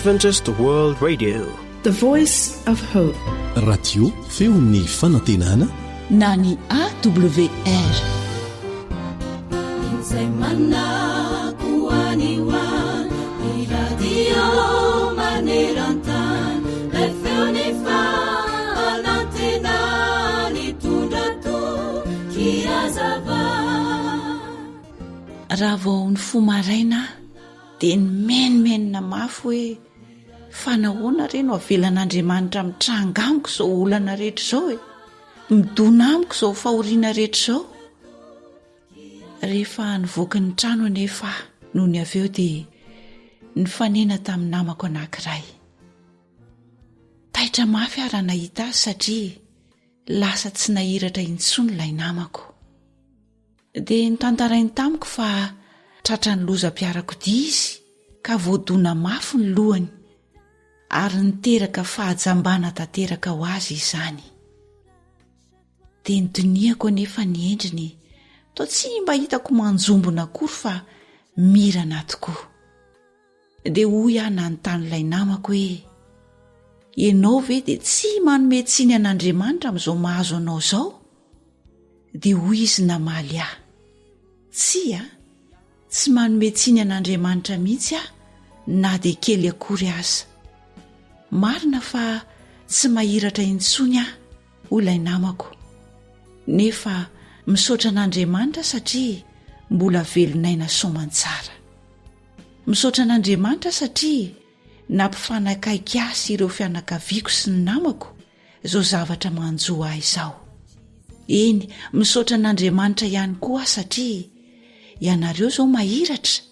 Adventist World Radio. The Voice of Hope. Radio feon'ny fanantenana na ny AWR. Izay manako any ho any, ny radio maneran-tany, ilay feon'ny fanantenana nitondra toky hazava. Raha vao nifoha maraina aho dia nimenomenona mafy hoe fa nahoana re no avelan'Andriamanitra mitranga amiko izao olana rehetra izao e? Midona amiko izao fahoriana rehetra izao. Rehefa nivoaka ny trano anefa aho nony avy eo dia nifanena tamin'ny namako anankiray. Taitra mafy aho raha nahita azy satria lasa tsy nahiratra intsony ilay namako. Dia notantarainy tamiko fa tratran'ny lozam-piarakodia izy ka voadona mafy ny lohany ary niteraka fahajambana tanteraka ho azy izany. Dia nodinihako anefa ny endriny, toa tsy mba hitako manjombona akory fa mirana tokoa. Dia hoy aho nanontany ilay namako hoe, Ianao ve dia tsy manome tsiny an'Andriamanitra amin'izao mahazo anao izao? Dia hoy izy namaly ahy, Tsia, tsy manome tsiny an'Andriamanitra mihitsy aho na dia kely akory aza. Marina fa tsy mahiratra intsony aho, hoy ilay namako, nefa misaotra an'Andriamanitra satria mbola velon'aina soamantsara. Misaotra an'Andriamanitra satria nampifanakaiky ahy sy ireo fianakaviako sy ny namako izao zavatra manjo ahy izao. Eny, misaotra an'Andriamanitra ihany koa aho satria ianareo izao mahiratra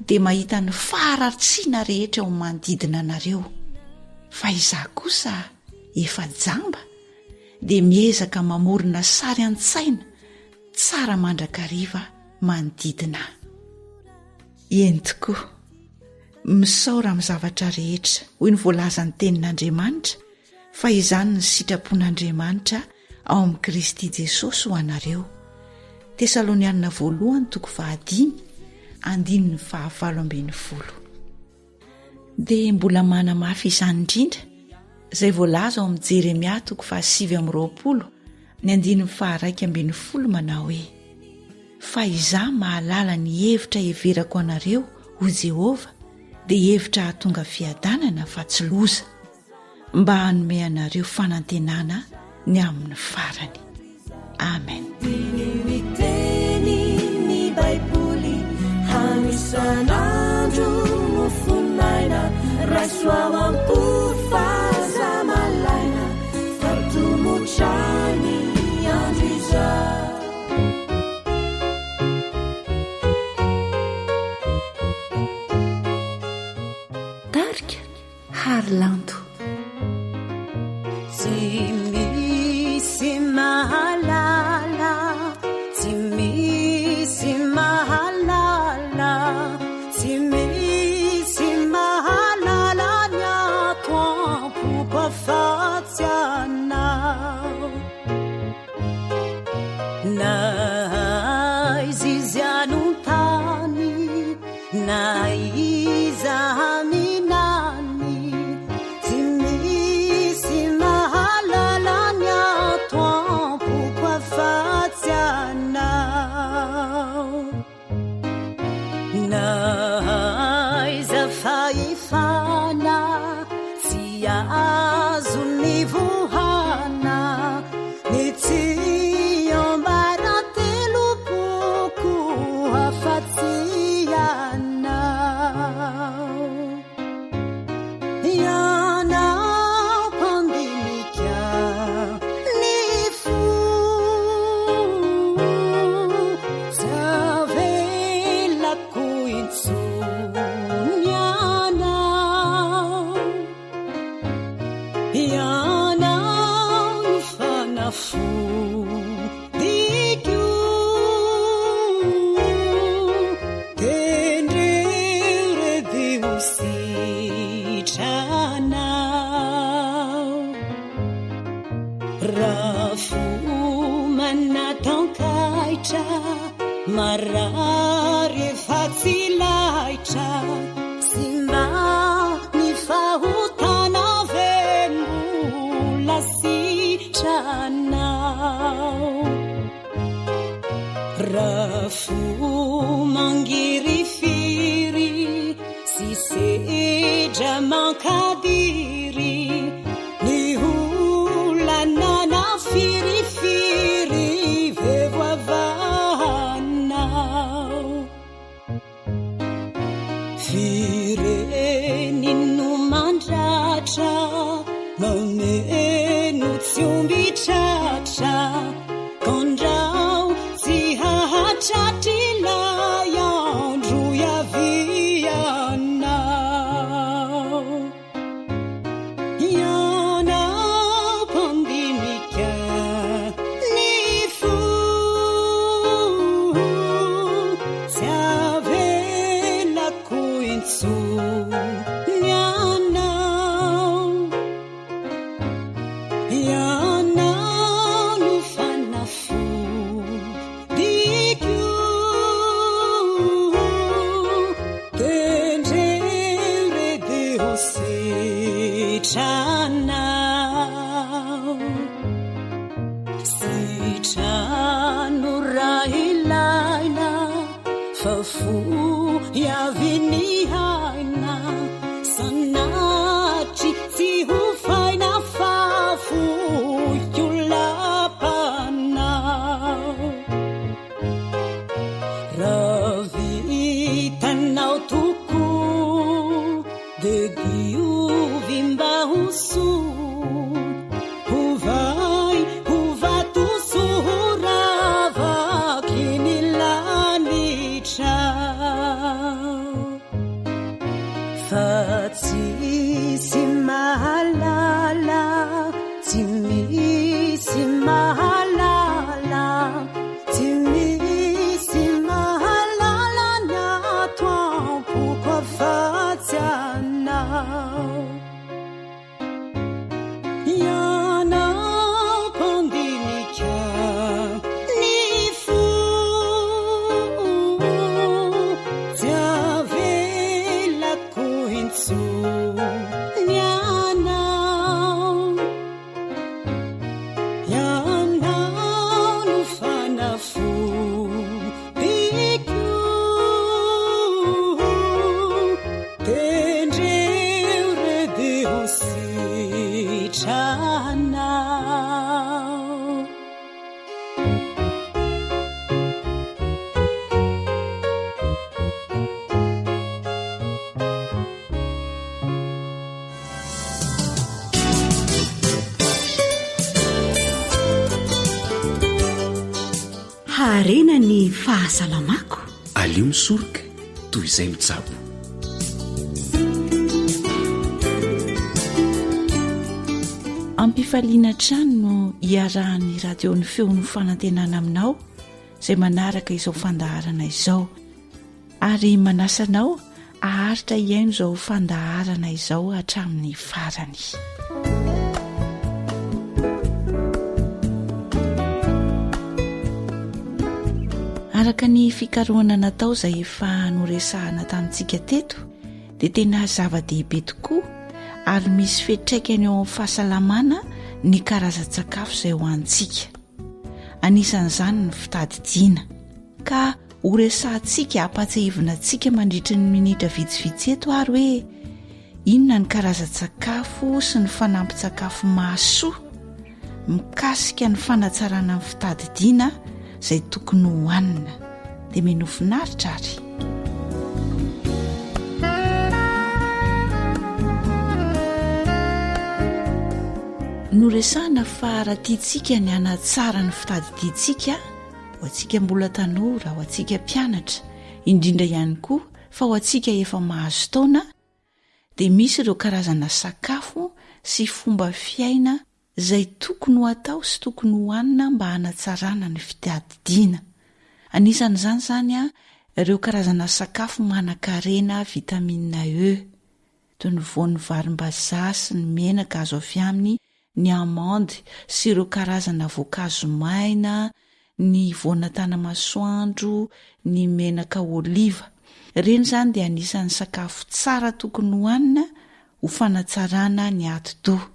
dia mahita ny faharatsiana rehetra eo amin'ny manodidina anareo, fa izaho kosa efa jamba dia miezaka mamorona sary an-tsaina tsara mandrakariva manodidina ahy. Eny tokoa, misaora amin'ny zavatra rehetra, hoy ny voalazan'ny Tenin'Andriamanitra, fa izany ny sitrapon'Andriamanitra ao amin'i Kristy Jesosy ho anareo. Tesalonianina voalohany toko fahadimy, andininy fahavalo ambin'ny folo. Dia mbola manamafy izany indrindra izay voalaza ao amin'i Jeremia toko fahasivy amby 20 ny andininy faharaika ambin'ny folo manao hoe, Fa izaho mahalala ny hevitra heverako anareo, hoy Jehovah, dia hevitra hahatonga fiadanana fa tsy loza, mba hanome anareo fanantenana ny amin'ny farany. Amen. Diniho ny tenin'ny Baiboly hano isan'andro mofon'aina raiso ao am-po fa aza malaina fa tomotra ny andro izao. Tarika Harilanto. Tsy misy mahalala, tsy misy mahalala, tsy misy mahalala ny ato am-poko afa-tsy anao. Na aiza izy anontany, na iza haminany, tsy misy mahalala ny ato am-poko afa-tsy anao. Na aiza fahefana tsy azon'ny vohana, ny tsy ambaratelopoko afa-tsy ianao. Ianao mpandinika ny fo, tsy avelako intsony ianao. Ianao no fanafodiko, tendreo re dia ho sitranao. Raha fo manatan-kaitra, marary efa tsy laitra, sy mba ny. sitranao. Raha fo mangirifiry sy sedra mankadiry, ny olana na firifiry ve voavahanao. Fireny no mandratra, mameno tsy omby tratra, k'andrao tsy hahatratra ilay andro hiavianao. Ianao mpandinika ny fo, tsy avelako intsony ianao. Ianao no fanafodiko, tendreo re dia ho sitranao. Sitrano raha ilaina fa fo iavin'ny aina, sanatria tsy ho faina fa foiko lapanao. Raha vitanao tokoa dia diovy mba ho soa, hovay ho vatosoa ho ravaky ny lanitra. Fa tsisy mahalala, tsy misy mahalala, tsy misy mahalala ny ato am-poko afa-tsy anao. Ianao mpandinika ny fo, tsy avelako intsony ianao. Ianao no fanafodiko. Tendreo re dia ho sitranao. Haharena ny fahasalamako. Aleo misoroka toy izay mitsabo. Ampifaliana hatrany no iarahan'ny radio ny feon'ny fanantenana aminao izay manaraka izao fandaharana izao. Ary manasa anao haharitra hihaino izao fandaharana izao hatramin'ny farany. Araka ny fikarohana natao izay efa noresahana tamintsika teto dia tena zava-dehibe tokoa ary misy fiantraikany eo amin'ny fahasalamana ny karazan-tsakafo izay hohanintsika. Anisan'izany ny fitadidiana. Ka Ho resahantsika hampatsiahivina antsika mandritry ny minitra vitsivitsy eto ary hoe inona ny karazan-tsakafo sy ny fanampin-tsakafo mahasoa mikasika ny fanatsarana ny fitadidiana izay tokony hohanina. Dia mino finaritra ary. Noresahana fa raha tiantsika ny hanatsara ny fitadidiantsika ho antsika mbola tanora, ho antsika mpianatra, indrindra ihany koa fa ho antsika efa mahazo taona, dia misy ireo karazana sakafo sy fomba fiaina izay tokony ho atao sy tokony hohanina mba hanatsarana ny fitadidiana. Anisan'izany izany ireo karazana sakafo manankarena vitamine E, toy ny voan'ny varimbazaha sy ny menaka azo avy aminy, ny amande sy ireo karazana voankazo maina, ny voana tanamasoandro, ny menaka oliva. Ireny izany dia anisan'ny sakafo tsara tokony hohanina ho fanatsarana ny atidoha.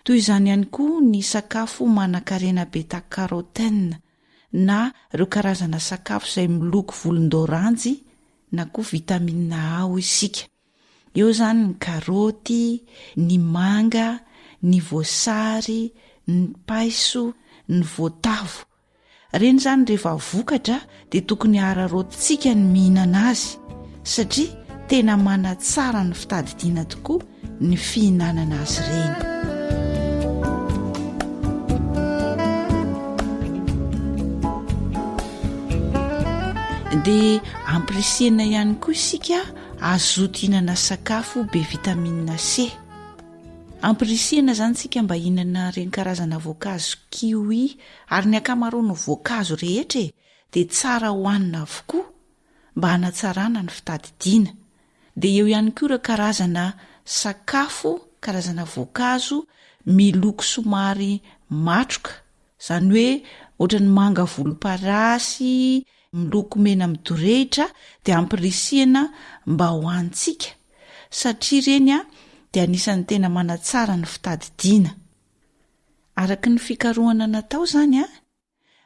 Toy izany ihany koa ny sakafo manankarena beta-carotène na ireo karazana sakafo izay miloko volondaoranjy na koa vitamine A hoy isika. Eo izany ny karaoty, ny manga, ny voasary, ny paiso, ny voatavo. Ireny izany rehefa vokatra dia tokony hararaotintsika ny mihinana azy satria tena manatsara ny fitadidiana tokoa ny fihinanana azy ireny. Dia ampirisihina ihany koa isika hazoto hihinana sakafo be vitamine C. Ampirisihina izany isika mba hihinana ireny karazana voankazo kiwi ary ny ankamaroan'ny voankazo rehetra e dia tsara hohanina avokoa mba hanatsarana ny fitadidiana. Dia eo ihany koa ireo karazana sakafo, karazana voankazo miloko somary matroka, izany hoe ohatran'ny manga volomparasy, miloko mena midorehitra dia ampirisihina mba hohanintsika satria ireny dia anisan'ny tena manatsara ny fitadidiana. Araka ny fikarohana natao izany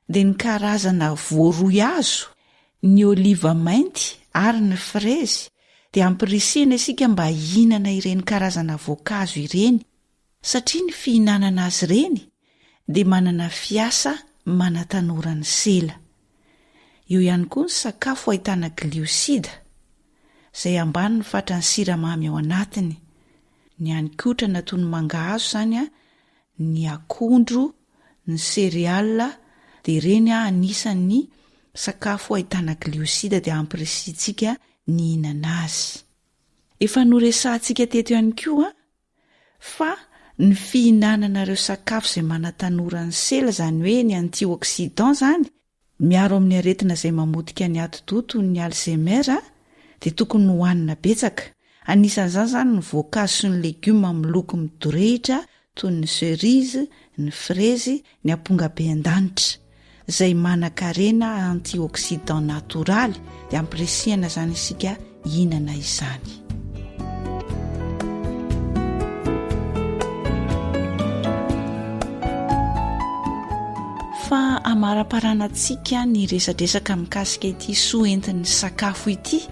dia ny karazana voaroy hazo, ny oliva mainty ary ny frezy dia ampirisihina isika mba hihinana ireny karazana voankazo ireny satria ny fihinanana azy ireny dia manana fiasa manatanora ny sela. Eo ihany koa ny sakafo ahitana gliosida, izay ambany ny fatran'ny siramamy ao anatiny. Ny haninkotrana toy ny mangahazo izany, ny akondro, ny céréales, dia ireny anisan'ny sakafo ahitana gliosida dia ampirisihintsika ny hihinana azy. Efa noresahantsika teto ihany koa fa ny fihinanana ireo sakafo izay manatanora ny sela, izany hoe ny antioxydants izany, miaro amin'ny aretina izay mamotika ny atidoha toy ny Alzheimer, dia tokony hohanina betsaka. Anisan'izany izany ny voankazo sy ny legioma miloko midorehitra toy ny cerise, ny frezy, ny ampongabendanitra, izay manankarena antioxydants natoraly, dia ampirisihana izany isika hihinana izany. Fa amaraparanantsika ny resadresaka mikasika ity soa entin'ny sakafo ity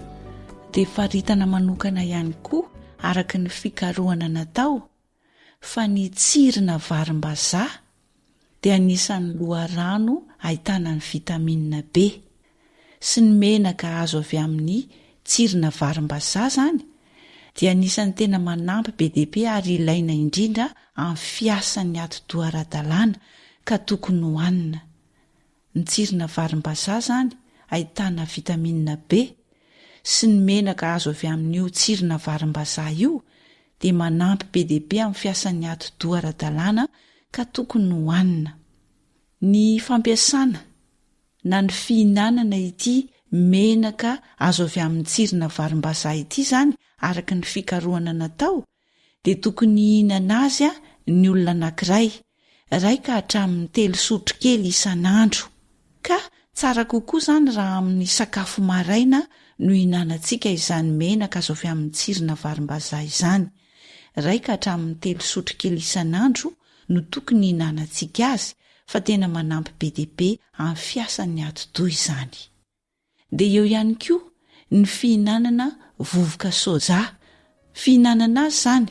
dia faritana manokana ihany koa araka ny fikarohana natao fa ny tsirina varimbazaha dia anisan'ny loharano ahitana ny vitamine B sy ny menaka azo avy amin'ny tsirina varimbazaha izany dia anisan'ny tena manampy be dia be ary ilaina indrindra amin'ny fiasan'ny atidoha ara-dalàna ka tokony hohanina. Ny tsirina varimbazaha izany ahitana vitamine B sy ny menaka azo avy amin'io tsirina varimbazaha io dia manampy be dia be amin'ny fiasan'ny atidoha ara-dalàna ka tokony hohanina. Ny fampiasana na ny fihinanana ity menaka azo avy amin'ny tsirina varimbazaha ity izany araka ny fikarohana natao dia tokony hihinana azy ny olona anankiray, iray ka hatramin'ny telo sotrokely isan'andro. Ka tsara kokoa izany raha amin'ny sakafo maraina no ihinanantsika izany menaka azo avy amin'ny tsirina varimbazaha izany. Iray ka hatramin'ny telo sotrokely isan'andro no tokony hihinanantsika azy fa tena manampy be dia be amin'ny fiasan'ny atidoha izany. Dia eo ihany koa ny fihinanana vovoka soja. Fihinanana azy izany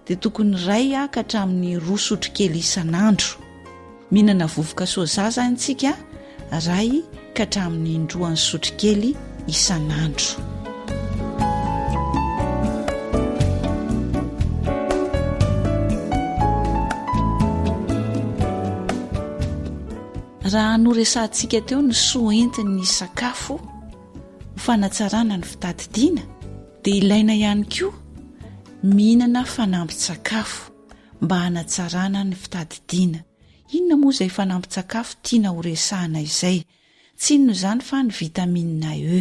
dia tokony iray ka hatramin'ny roa sotrokely isan'andro. Mihinana vovoka soja izany isika iray ka hatramin'ny indroan'ny sotrokely isan'andro. Raha noresahantsika teo ny soa entin'ny sakafo ho fanatsarana ny fitadidiana dia ilaina ihany koa mihinana fanampin-tsakafo mba hanatsarana ny fitadidiana. Inona moa izay fanampin-tsakafo tiana horesahana izay? Tsy inona izany fa ny vitamine E.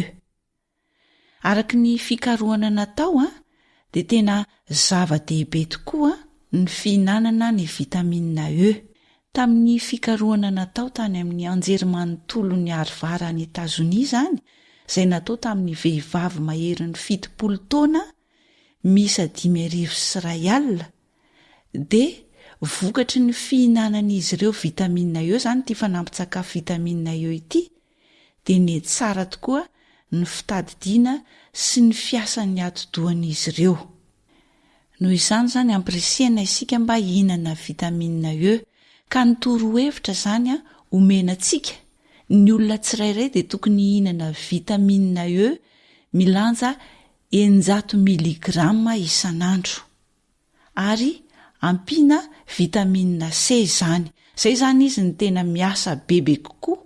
Araka ny fikarohana natao dia tena zava-dehibe tokoa ny fihinanana ny vitamine E. Tamin'ny fikarohana natao tany amin'ny anjerimanontolon'i Harvard any Etazonia izany, izay natao tamin'ny vehivavy maherin'ny 70 taona miisa 2100, dia. Vokatry ny fihinanan'izy ireo vitamine E izany ity fanampin-tsakafo vitamine E ity dia nihatsara tokoa ny fitadidiana sy ny fiasan'ny atidohan'izy ireo. Noho izany izany ampirisihana isika mba hihinana vitamine E ka ny torohevitra izany omena antsika, ny olona tsirairay dia tokony hihinana vitamine E milanja 600 miligrama isan'andro. Ary ampiana vitamine C izany. Izay izany izy no tena miasa bebe kokoa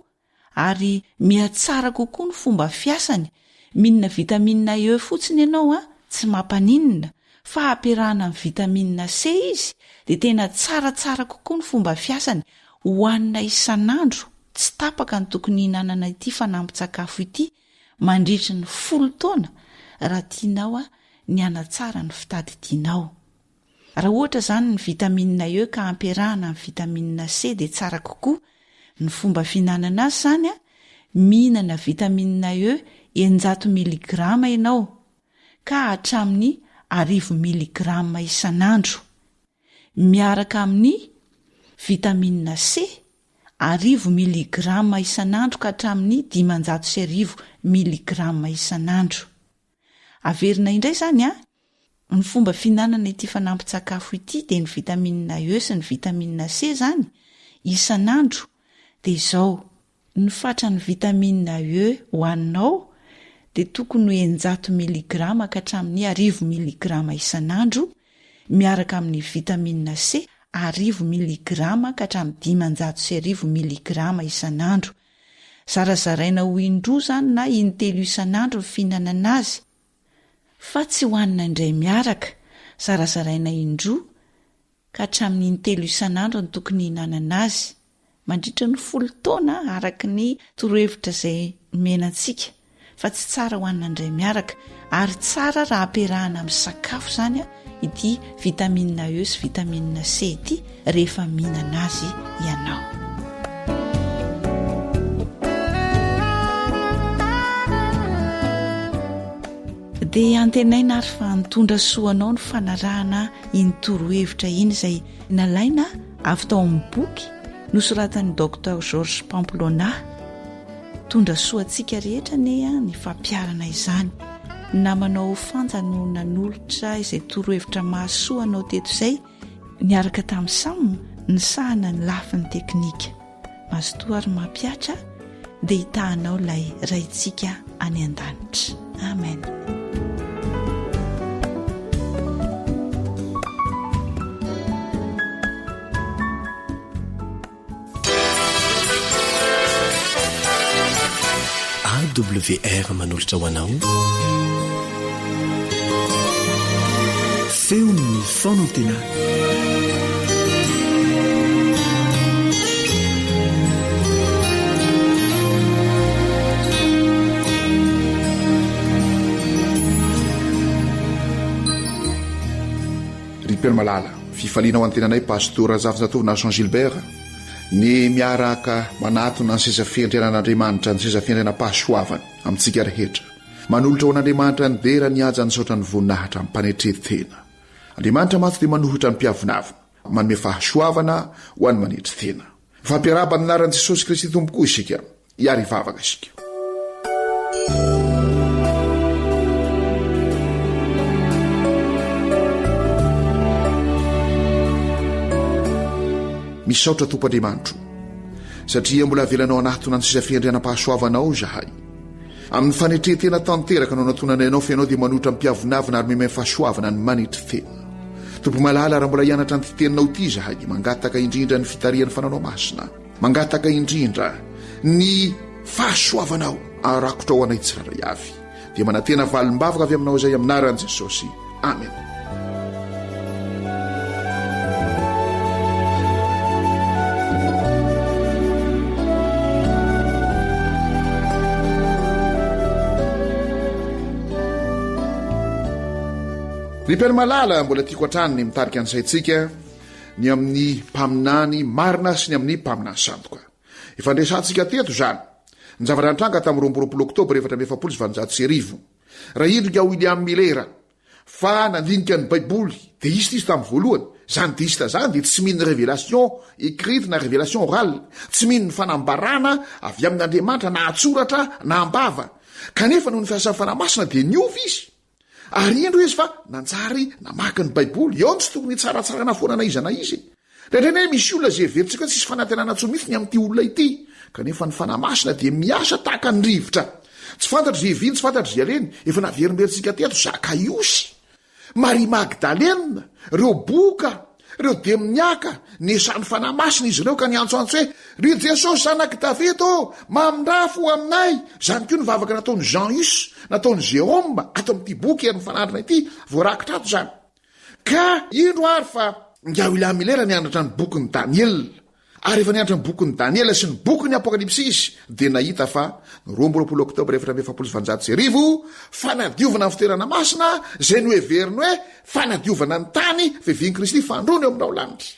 ary mihatsara kokoa ny fomba fiasany, mihinana vitamine E fotsiny ianao an, tsy mampaninona, fa ampiarahana amin'ny vitamine C izy dia tena tsaratsara kokoa ny fomba fiasany, hohanina isan'andro tsy tapaka ny tokony hihinanana ity fanampin-tsakafo ity mandritry ny folo taona raha tianao ny hanatsara ny fitadidianao. Raha ohatra izany ny vitamine E ka ampiarahana amin'ny vitamine C dia tsara kokoa. Ny fomba fihinanana azy izany, mihinana vitamine E 600 miligrama ianao ka hatramin'ny 1000 miligrama isan'andro, miaraka amin'ny vitamine C 1000 miligrama isan'andro ka hatramin'ny 1500 miligrama isan'andro. Averina indray izany an! Ny fomba fihinanana ity fanampin-tsakafo ity dia ny vitamine E sy ny vitamine C izany isan'andro dia izao, ny fatran'ny vitamine E hohaninao dia tokony ho 600 miligrama ka hatramin'ny 1000 miligrama isan'andro miaraka amin'ny vitamine C 1000 miligrama ka hatramin'ny 1500 miligrama isan'andro. Zarazaraina ho indroa izany na intelo isan'andro ny fihinanana azy. Fa tsy hohanina indray miaraka, zarazaraina indroa ka hatramin'ny intelo isan'andro no tokony hihinanana azy, mandritra ny folo taona araka ny torohevitra izay nomena antsika, fa tsy tsara hohanina indray miaraka, ary tsara raha ampiarahana amin'ny sakafo izany ity vitamine E sy vitamine C ity rehefa mihinana azy ianao. Dia antenaina ary fa nitondra soa anao ny fanarahana iny torohevitra iny izay nalaina avy tao amin'ny boky nosoratan'ny Docteur Georges Pamplona. Tondra soa antsika rehetra anie ny fampiharana izany. Ny namanao Fanja no nanolotra izay torohevitra mahasoa anao teto izay niaraka tamin'i Sam nisahana ny lafiny teknika. Mazotoa ary mampihatra dia hitahanao ilay Raintsika any an-danitra. Amen. AWR manolotra ho anao Feon'ny fanantenana. Ry Père Malala, fifaliana ho an'ny tenanay Pastora Razafinjatovo na Jean Gilbert ny miaraka manatona ny seza fiandrianan'Andriamanitra, ny seza fiandrianam-pahasoavany amintsika rehetra. Manolotra ho an'Andriamanitra ny dera, ny haja, ny saotra, ny voninahitra amim-panetren-tena. Andriamanitra mantsy dia manohitra ny mpiavonavona, manome fahasoavana ho an'ny manetry tena. Mifampiarahaba amin'ny anaran'i Jesosy Kristy Tompo koa isika. Hiary hivavaka isika. Misaotra Tompo Andriamanitro satria mbola avelanao hanatona ny sisa fiandrianam-pahasoavanao izahay. Amin'ny fanetren-tena tanteraka no anatonanay anao fa ianao dia manohitra ny mpiavonavona ary meme fahasoavana ny manetry tena. Tompo malala raha mbola hianatra an'ity teninao ity izahay dia mangataka indrindra ny fitarihan'ny fananao masina. Mangataka indrindra ny fahasoavanao arakotra ho anay tsirairay avy. Dia manantena valim-bavaka avy aminao izay amin'ny anaran'i Jesosy. Amen. Ry Père Malala, mbola tiako hatrany ny mitarika ny saintsika ny amin'ny mpaminany marina sy ny amin'ny mpaminany sandoka. Efa niresahantsika teto izany. Ny zavatra nitranga tamin'ny 22 oktobra 1844. Raha indro ingahy William Miller fa nandinika ny Baiboly, deista izy tamin'ny voalohany, Izany deista izany dia tsy mino ny révélation écrite na révélation orale, tsy mino ny fanambarana avy amin'Andriamanitra na an-tsoratra na am-bava. Kanefa noho ny fiasan'ny Fanahy Masina dia niova izy. Ary indro izy fa nanjary namaky ny Baiboly. Eo no tsy tokony hitsaratsarana foana na iza na iza e. Indraindray anie misy olona izay heverintsika hoe tsisy fanantenana intsony mihitsy ny amin'ity olona ity. Kanefa ny Fanahy Masina dia miasa tahaka ny rivotra. Tsy fantatro izay hiviany, tsy fantatro izay alehany. Efa naverimberintsika teto Zakaiosy. Maria Magdalena, ireo boka, ireo demoniaka, nesan'ny Fanahy Masina izy ireo ka niantsoantso hoe, Ry Jesosy Zanak'i Davida ô, mamindrà fo aminay! Izany koa ny vavaka nataon'i Jean Hus, nataon'i Jérôme, ato amin'ity boky Herin'ny Fanandrina ity, voarakitra ato izany. Ka indro ary fa Ingahy William Miller nianatra ny bokin'i Daniela. Ary rehefa nianatra ny bokin'i Daniela sy ny bokin'ny Apokalypsy izy, dia nahita fa ny 22 Oktobra 1844, fanadiovana ny fitoerana masina, izay noheveriny hoe fanadiovana ny tany, fiavian'i Kristy fahandroany eo amin'ny raholanitra.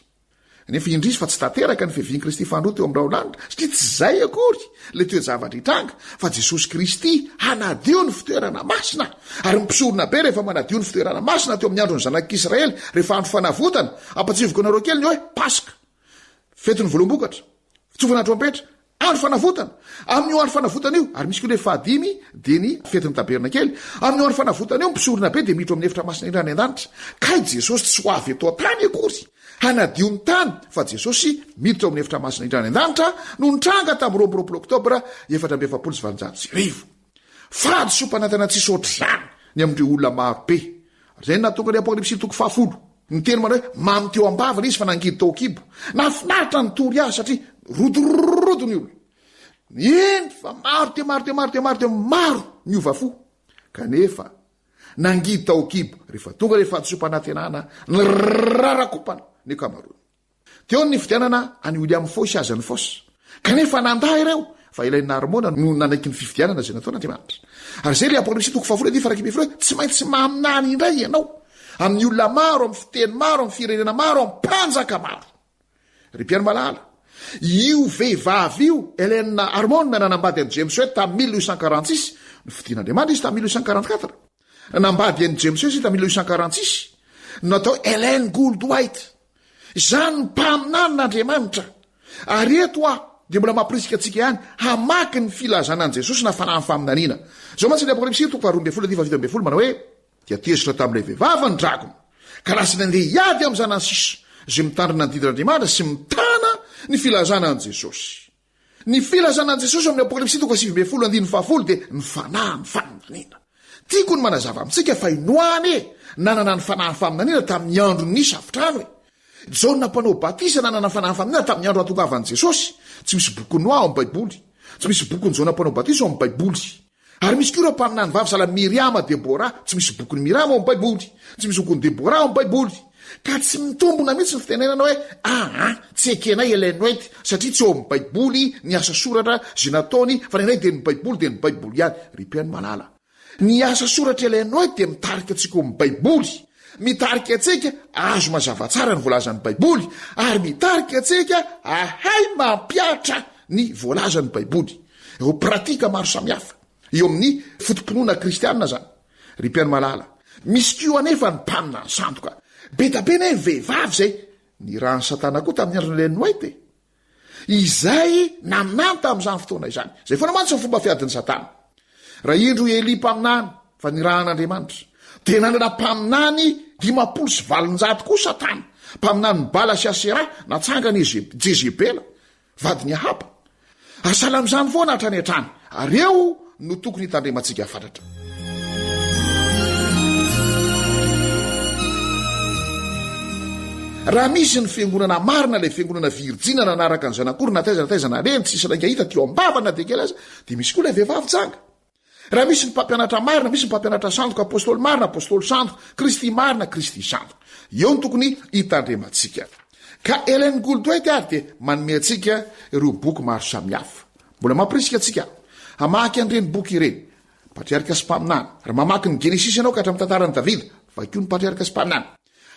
Nefa indrisy fa tsy tanteraka ny fiavian'i Kristy fahandroa teo amin'ny raholanitra, satria tsy izay akory ilay toe-javatra hitranga, fa Jesosy Kristy hanadio ny fitoerana masina. Ary ny mpisorona be rehefa manadio ny fitoerana masina teo amin'ny andron'ny zanak'Israely, rehefa andro fanavotana, ampatsiviko anareo kely ny hoe Paska. Fetin'ny voaloham-bokatra, fitsofana trompetra, andro fanavotana. Amin'io andro fanavotana io, ary misy koa ilay fahadimy dia ny fetin'ny tabernakely. Amin'io andro fanavotana io, ny mpisorona be dia miditra ao amin'ny efitra masina indrindra any an-danitra. Kay Jesosy tsy ho avy eto an-tany akory hanadio ny tany, fa Jesosy miditra ao amin'ny efitra masina indrindra any an-danitra no nitranga tamin'ny 22 oktobra 1844. Fahadisoam-panantena tsisy ohatr'izany ny amin'ireo olona maro be. Ary izay no nahatonga ny Apokalypsy toko fahafolo. Niteny manao hoe mamy teo am-bava ilay izy fa nangidy tao an-kibo. Nahafinaritra nitory azy satria rodorodo ny olona. Eny fa maro dia maro dia maro dia maro dia maro niova fo. Kanefa nangidy tao an-kibo rehefa tonga ilay fahadisoam-panantenana nirarakompana ny ankamaroany. Teo ny nifidianana an'i William Foy sy Hazen Foss. Kanefa nandà ireo fa ilay Narmona no nanaiky ny fifidianana izay nataon'Andriamanitra. Ary izay ilay Apokalypsy toko fahafolo andininy faha-11 hoe tsy maintsy maminany indray ianao amin'ny olona maro, amin'ny fiteny maro, amin'ny firenena maro, amin'ny mpanjaka maro. Ry mpihaino malala, io vehivavy io, Ellen Harmon, nanambady an'i James White tamin'ny 1846, nofidin'Andriamanitra izy tamin'ny 1844. Nanambady an'i James White izy tamin'ny 1846, no natao Ellen Gould White. Izany ny mpaminanin'Andriamanitra. Ary eto aho dia mbola mampirisika antsika ihany hamaky ny filazana an'i Jesosy na fanahin'ny faminaniana. Izao mantsy ny Apokalypsy toko faharoa ambin'ny folo andininy faha 17 manao hoe, Dia tezitra tamin'ilay vehivavy ny dragona, ka lasa nandeha hiady amin'ny zanany sisa, izay mitandrina ny didin'Andriamanitra sy mitana ny filazana an'i Jesosy. Ny filazana an'i Jesosy ao amin'ny Apokalypsy toko 19 andininy fahafolo dia ny fanahin'ny faminaniana. Tiako ny manazava amintsika fa i Noa anie nanana ny fanahin'ny faminaniana tamin'ny andron'ny safodrano e. Jaona mpanao batisa nanana ny fanahin'ny faminaniana tamin'ny andro hahatongavan'i Jesosy. Tsy misy bokin'i Noa ao amin'ny Baiboly. Tsy misy bokin'i Jaona mpanao batisa ao amin'ny Baiboly. Ary misy koa ireo mpaminany vavy sahala Miriama, Debora, tsy misy bokin'i Miriama ao amin'ny Baiboly, tsy misy bokin'i Debora ao amin'ny Baiboly. Ka tsy mitombina mihitsy ny fitenenana hoe aa tsy ekenay Ellen White satria tsy ao amin'ny Baiboly ny asa soratra izay nataony fa ny anay dia ny Baiboly dia ny Baiboly ihany. Ry mpihaino malala, ny asa soratr'i Ellen White dia mitarika antsika ao amin'ny Baiboly, mitarika antsika hahazo mazava tsara ny voalazan'ny Baiboly ary mitarika antsika hahay mampihatra ny voalazan'ny Baiboly. Ireo pratika maro samihafa eo amin'ny foto-pinoana kristianina izany, ry mpihaino malala. Misy koa anefa ny mpaminany sandoka. Be dia be anie ny vehivavy izay nirahan'i Satana koa tamin'ny andron'i Ellen White e! Izay naminany tamin'izany fotoana izany. Izay foana mantsy ny fomba fiadin'i Satana. Raha indro i Elia mpaminany fa nirahan'Andriamanitra, dia nanana mpaminany 850 koa Satana, mpaminanin'i Bala sy Aseraha, natsangan'i Jezebela. Vadin'i Ahaba. Ary sahala amin'izany foana hatrany hatrany. Ary eo no tokony hitandremantsika fatratra. Raha misy ny fiangonana marina, ilay fiangonana virijina nanaraka ny Zanak'ory na taiza na taiza nalehany, tsisy lainga hita teo am-bavany na dia kely aza, dia misy koa ilay vehivavy janga. Raha misy ny mpampianatra marina, misy ny mpampianatra sandoka, apostoly marina, apostoly sandoka, Kristy marina, Kristy sandoka. Eo no tokony hitandremantsika. Ka Ellen Goldwaite ary dia manome antsika ireo boky maro samihafa. Mbola mampirisika antsika aho hamaky an'ireny boky ireny, Patriarka sy Mpaminany. Raha mamaky ny Genesisy ianao ka hatramin'ny tantaran'i Davida, vakio ny Patriarka sy Mpaminany.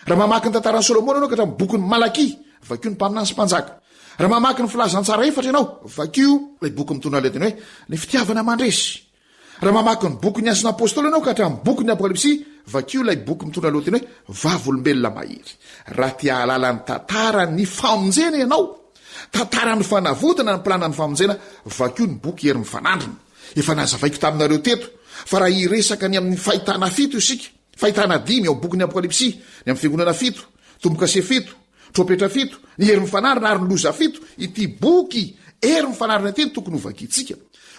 Raha mamaky ny tantaran'i Solomona ianao ka hatramin'ny bokin'i Malakia, vakio ny Mpaminany sy Mpanjaka. Raha mamaky ny Filazantsara efatra ianao, vakio ilay boky mitondra ny lohateny hoe Ny Fitiavana Mandresy. Raha mamaky ny bokin'ny Asan'ny Apostoly ianao ka hatramin'ny bokin'ny Apokalypsy, vakio ilay boky mitondra lohateny hoe Vavolombelona Mahery. Raha te hahalala ny tantaran'ny famonjena ianao, tantaran'ny fanavotana ny planan'ny famonjena, vakio ny boky Hery Mifanandrina. Efa nazavaiko taminareo teto fa raha hiresaka ny amin'ny fahitana fito isika, fahitana dimy ao bokin'ny Apokalypsy, ny amin'ny fiangonana fito, tombo-kase fito, trompetra fito, ny hery mifanarina ary ny loza fito, ity boky Hery Mifanarina ity no tokony hovakintsika.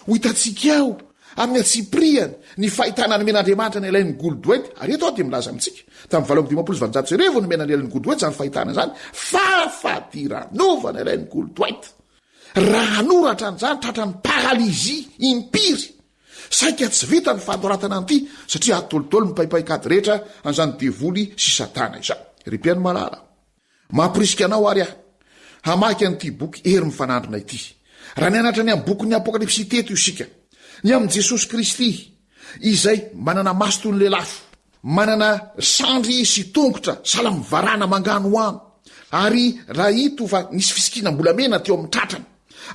Ho hitantsika ao amin'ny antsipiriany ny fahitana nomen'Andriamanitra an'i Ellen Goldwaite, ary eto aho dia milaza amintsika, tamin'ny 1858 no nomena an'i Ellen Goldwaite izany fahitana izany, fahafadiranovana Ellen Goldwaite. Raha hanoratra an'izany tratran'ny paralysie impiry. Saika tsy vita ny fanoratana an'ity satria atolotolo ny paipaikady rehetra an'izany devoly sy satana izany. Ry mpihaino malala, mamporisika anao ary aho hamaky an'ity boky Hery Mifanandrina ity. Raha nianatra ny amin'ny bokin'ny Apokalypsy teto isika, ny amin'i Jesosy Kristy izay manana maso toy ny lelafo, Manana sandry sy tongotra sahala amin'ny varana manganohano, ary raha hita fa nisy fisikinam-bolamena teo amin'ny tratrany.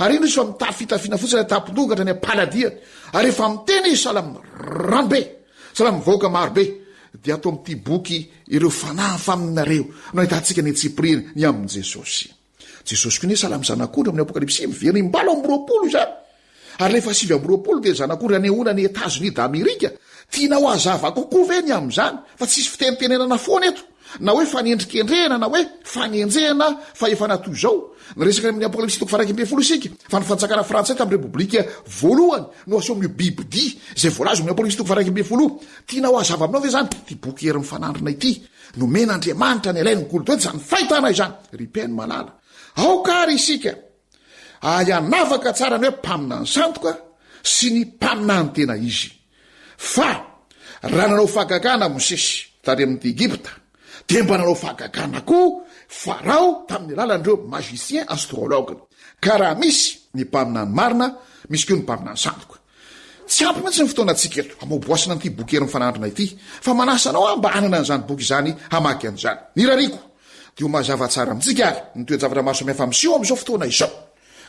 Ary indro izy fa mitafy fitafiana fotsy ilay tampon-doha hatrany am-paladiany, ary rehefa miteny izy sahala amin'ny ranobe, sahala amin'ny vahoaka marobe, dia ato amin'ity boky ireo fanahy faminareo no ahitantsika ny antsipiriany ny amin'i Jesosy. Jesosy koa anie sahala amin'ny zanak'ondry amin'ny Apokalypsy, miverina im-balo amby 20 izany. Ary ilay faha 29 dia zanak'ondry anehoana an'i Etazonia d'Amerika. Tianao hazava kokoa ve ny amin'izany fa tsisy fitenitenenana foana eto, na hoe fanendrikendrehana na hoe fanenjehana fahefana toy izao? Niresaka ny amin'ny Apokalypsy toko faha 11 isika fa ny fanjakana frantsay tamin'ny Repoblika voalohany no aseho amin'io bibidia izay voalaza ao amin'ny Apokalypsy toko faha 11 io. Tianao hazava aminao ve izany ity boky Hery Mifanandrina ity? Nomen'Andriamanitra ny Alain Goldwet izany fahitana izany. Ry mpihaino malala, aoka àry isika hahay hanavaka tsara ny hoe mpaminany sandoka sy ny mpaminany tena izy. Fa raha nanao fahagagana Mosesy tany amin'ny Egypta, dia mba nanao fahagagana koa Farao tamin'ny alalan'ireo magiciens astrologues. Ka raha misy ny mpaminany marina, misy koa ny mpaminany sandoka. Tsy ampy mihitsy ny fotoanantsika eto hamoaboasana an'ity boky Hery Mifanandrina ity, fa manasa anao aho mba hanana an'izany boky izany hamaky an'izany. Ny irariako dia ho mazava tsara amintsika ary ny toe-javatra maro samihafa miseho amin'izao fotoana izao,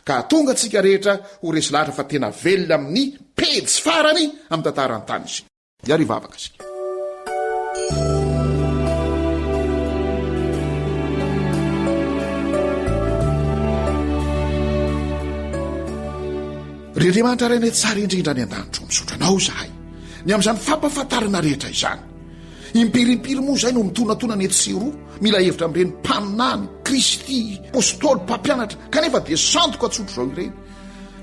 ka hahatonga antsika rehetra ho resy lahatra fa tena velona amin'ny pejy farany amin'ny tantaran'ny tany isika. Hiary hivavaka isika. Ry Andriamanitra Rainay tsara indrindra any an-danitra, misaotra Anao izahay ny amin'izany fampahafantarana rehetra izany. Impiry impiry moa izay no mitonatona ny etsy sy eroa, mila hevitra amin'ireny mpaminany, Kristy, apostoly, mpampianatra, kanefa dia sandoka tsotra izao ireny.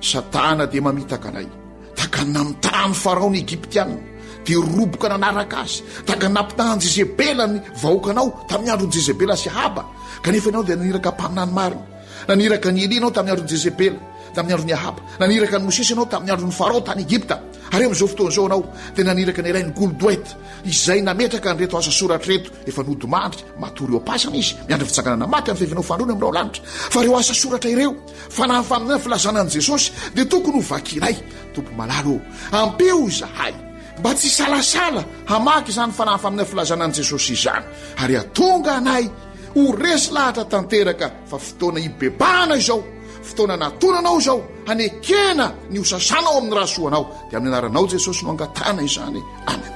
Satana dia mamitaka anay. Tahaka ny namitahan'i Farao ny Egyptiana, dia roboka nanaraka azy, tahaka ny nampitahan'i Jezebela ny vahoakanao tamin'ny andron'i Jezebela sy Ahaba, kanefa ianao dia naniraka mpaminany marina. Naniraka an'i Elia ianao tamin'ny andron'i Jezebela, tamin'ny andron'i Ahaba. Naniraka an'i Mosesy ianao tamin'ny andron'i Farao tany Egypta. Ary amin'izao fotoana izao ianao dia naniraka an'i Elaine Goldwaite, izay nametraka an'ireto asa soratra ireto. Efa nodimandry, matory eo am-pasana izy, miandry ny fitsanganana maty amin'ny fiavianao faharoa amin'ny lanitra. Fa ireo asa soratra ireo, Fa na ny faminaniana filazana an'i Jesosy dia tokony ho vakinay. Tompo malala ô, ampio izahay mba tsy hisalasala hamaky izany fanahy faminaniana filazana an'i Jesosy izany, ary hahatonga anay ho resy lahatra tanteraka fa fotoana hibebahana izao, fotoana natonanao izao, hanekena ny ho sasanao amin'ny ra soanao. Dia amin'ny anaranao Jesosy no angatahana izany. Amen.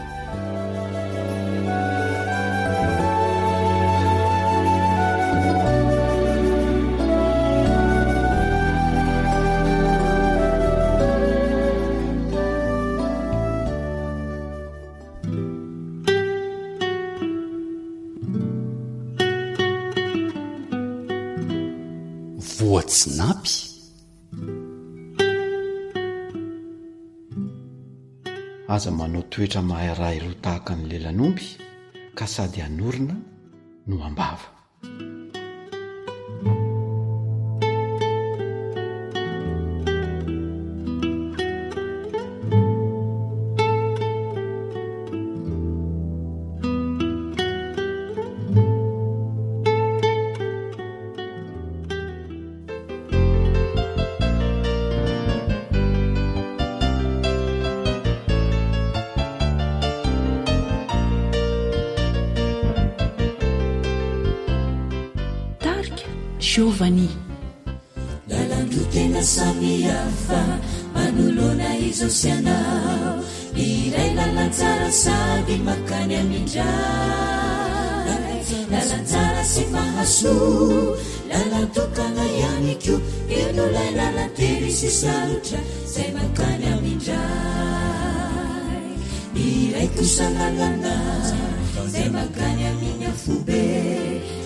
Voatsinapy. Aza manao toetra mahay raha iroa tahaka ny lelan'omby ka sady hanorina no ambava. Tarika Giovanni. Lalan-droa tena samihafa. Manoloana izao sy anao Iray lalantsara sady makany amindray Lalantsara sy mahasoa Lalan-tokana ihany koa Io no lay lalan-tery sy sarotra Zay mankany amindray Iray kosa lalana Zay mankany amin'ny afobe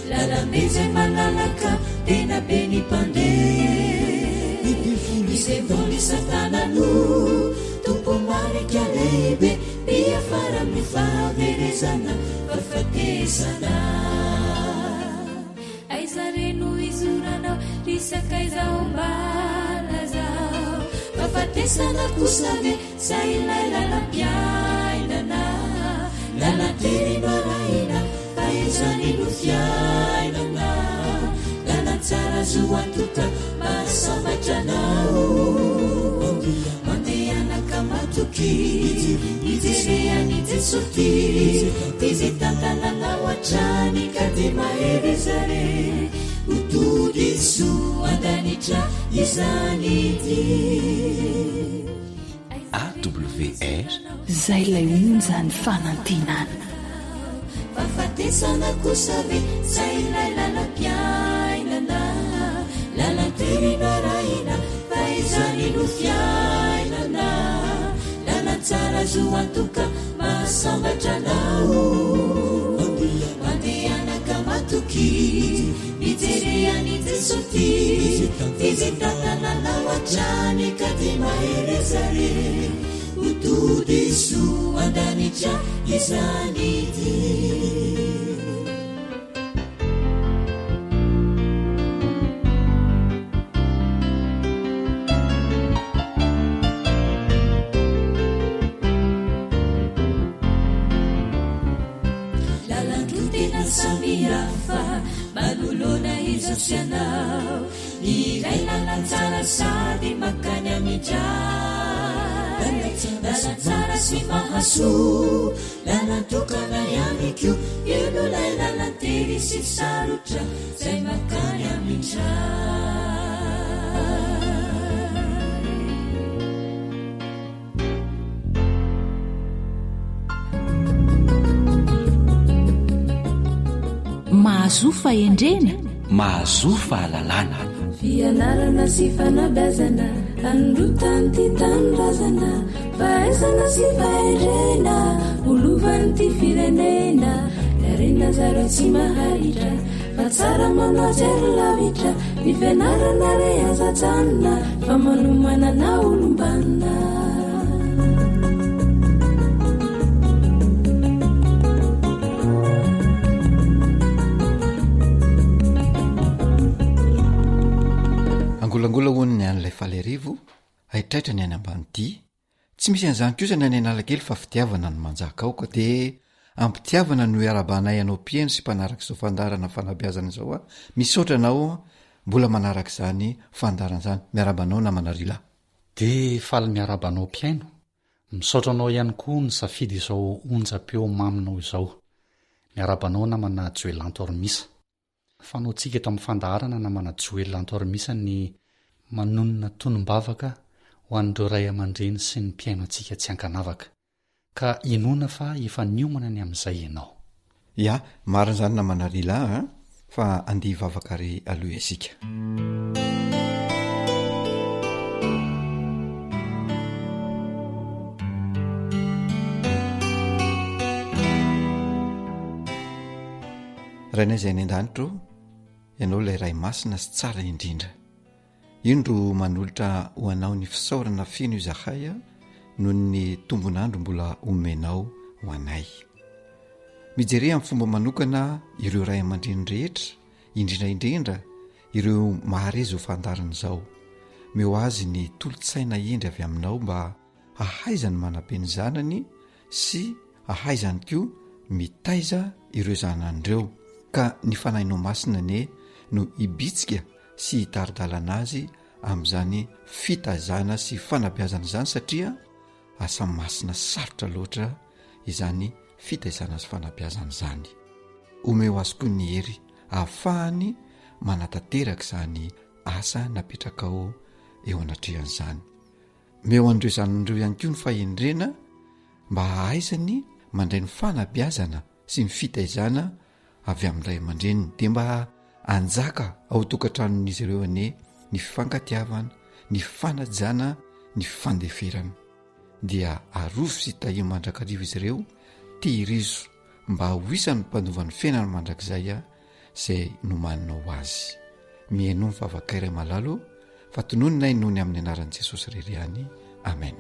Lalambe izay malalaka, tena be ny mpandeha. Ny devoly satana no tompo-marika lehibe, miafara amin'ny fahaverezana, fahafatesana. Aiza re no izoranao, ry sakaiza ô mba lazao. Fahafatesana kosa ve sa ilay lalam-piainana? Lalan-tery no arahina fa izany no fiainana. Lalan-tsara azo antoka mahasambatra anao. Mandehana ka matokia, mijere an'i Jesoa tia. Tia izay tantananao hatrany ka dia mahereza re. Ho tody soa an-danitra izany dia. AWR. Zay ilay onjan'ny fanantenana. Fahafatesana kosa ve sa ilay lalam-piainana? Lalan-tery no arahina fa izany no fiainana. Lalan-tsara azo antoka mahasambatra anao. Mandehana ka matokia, mijere an'i Jesoa tia. F'izy hitantana anao hatrany ka dia mahereza re. Ho tody soa an-danitra izany dia. Lalan-droa tena samihafa manoloana izaho sy ianao. Ny iray lalan-tsara sady mankany amin-dRay. Lalan-tsara sy mahasoa, lalan-tokana ihany koa. Io no ilay lalan-tery sy sarotra izay mankany amin-dRay. Mahazoa fahendrena. Mahazoa fahalalana. Fianarana sy fanabeazana anondrotan'ity tanindrazana fahaizana sy fahendrena ho lovan'ity firenena ny harena zareo tsy maharitra Fa tsara manao jery lavitra ny fianarana re aza ajanona fa manomanana olom-banona. Angolangola hono ny an'ilay faly arivo, haitraitra ny any ambanidia, Tsy misy an'izany kosa ny any Analakely fa fitiavana no manjaka ao ka de ampitiavana no iarabanay anao mpihaino sy mpanaraka izao fandaharana fanabeazana izao a! Misaotra anao mbola manaraka izany fandaharana izany. Miarahaba anao namana Rila. De faly miarahaba anao mpihaino. Misaotra anao ihany koa nisafidy izao onjam-peo maminao izao. Miarahaba anao namana Joelanto Armisa. Fanaontsika eto amin'ny fandaharana namana Joel Antoarimisa ny manonona tonom-bavaka ho an'ireo ray aman-dreny sy ny mpihaino antsika tsy ankanavaka. Ka inoana fa efa niomana ny amin'izay ianao. Ya, marina izany namana Rila a, fa andeha hivavaka ary aloha isika. Rainay izay any an-danitra ô, Ianao ilay Ray masina sy tsara indrindra. Indro manolotra ho Anao ny fisaorana feno izahay noho ny tombon'andro mbola omenao ho anay. Mijere amin'ny fomba manokana ireo ray aman-dreny rehetra, indrindra indrindra ireo mahare izao fandaharana izao. Meo azy ny tolo-tsaina hendry avy aminao mba hahaizany manabe ny zanany sy ahaizany koa mitaiza ireo zanany ireo ka ny Fanahinao Masina anie no hibitsika sy hitari-dalana azy amin'izany fitaizana sy fanabeazana izany satria asa masina sarotra loatra izany fitaizana sy fanabeazana izany. Omeo azy koa ny hery ahafahany manatanteraka izany asa napetrakao eo anatrehan'izany. Omeo an'ireo zanany ireo ihany koa ny fahendrena mba hahaizany mandray ny fanabeazana sy ny fitaizana avy amin'ny ray aman-dreniny, dia mba hanjaka ao an-tokantranon'izy ireo anie ny fifankatiavana, ny fanajana, ny fandeferana. Dia arovy sy tahio mandrakariva izy ireo, tehirizo mba ho isan'ny mpandova ny fiainana mandrakizay izay nomaninao ho azy. Mihainoa ny vavakay Ray malala ô, fa tononinay noho ny amin'ny anaran'i Jesosy irery ihany. Amen.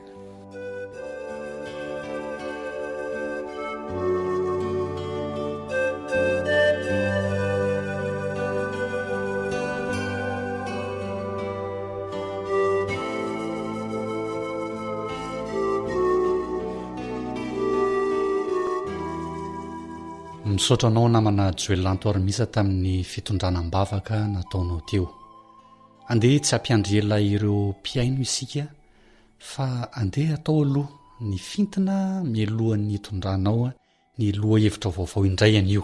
Misaotra anao namana Joel Antoarimisa tamin'ny fitondrana am-bavaka nataonao teo. Andeha tsy hampiandry ela ireo mpihaino isika fa andeha atao aloha ny fintina mialohan'ny hitondranao ny lohahevitra vaovao indray anio.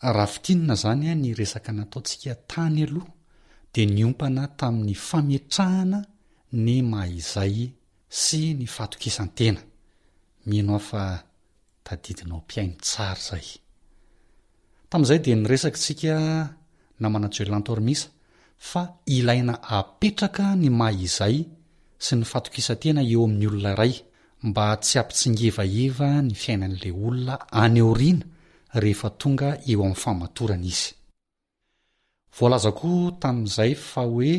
Raha fintinina izany ny resaka nataontsika tany aloha dia niompana tamin'ny fametrahana ny maha izay sy ny fahatokisan-tena. Mino aho fa tadidinao mpihaino tsara izay. Tamin'izay dia niresaka isika namana Joelanto Armisa fa ilaina apetraka ny maha izay sy ny fahatokisan-tena eo amin'ny olona iray mba tsy hampitsingevaheva ny fiainan'ilay olona any aoriana rehefa tonga eo amin'ny fahamatorana izy. Voalaza koa tamin'izay fa hoe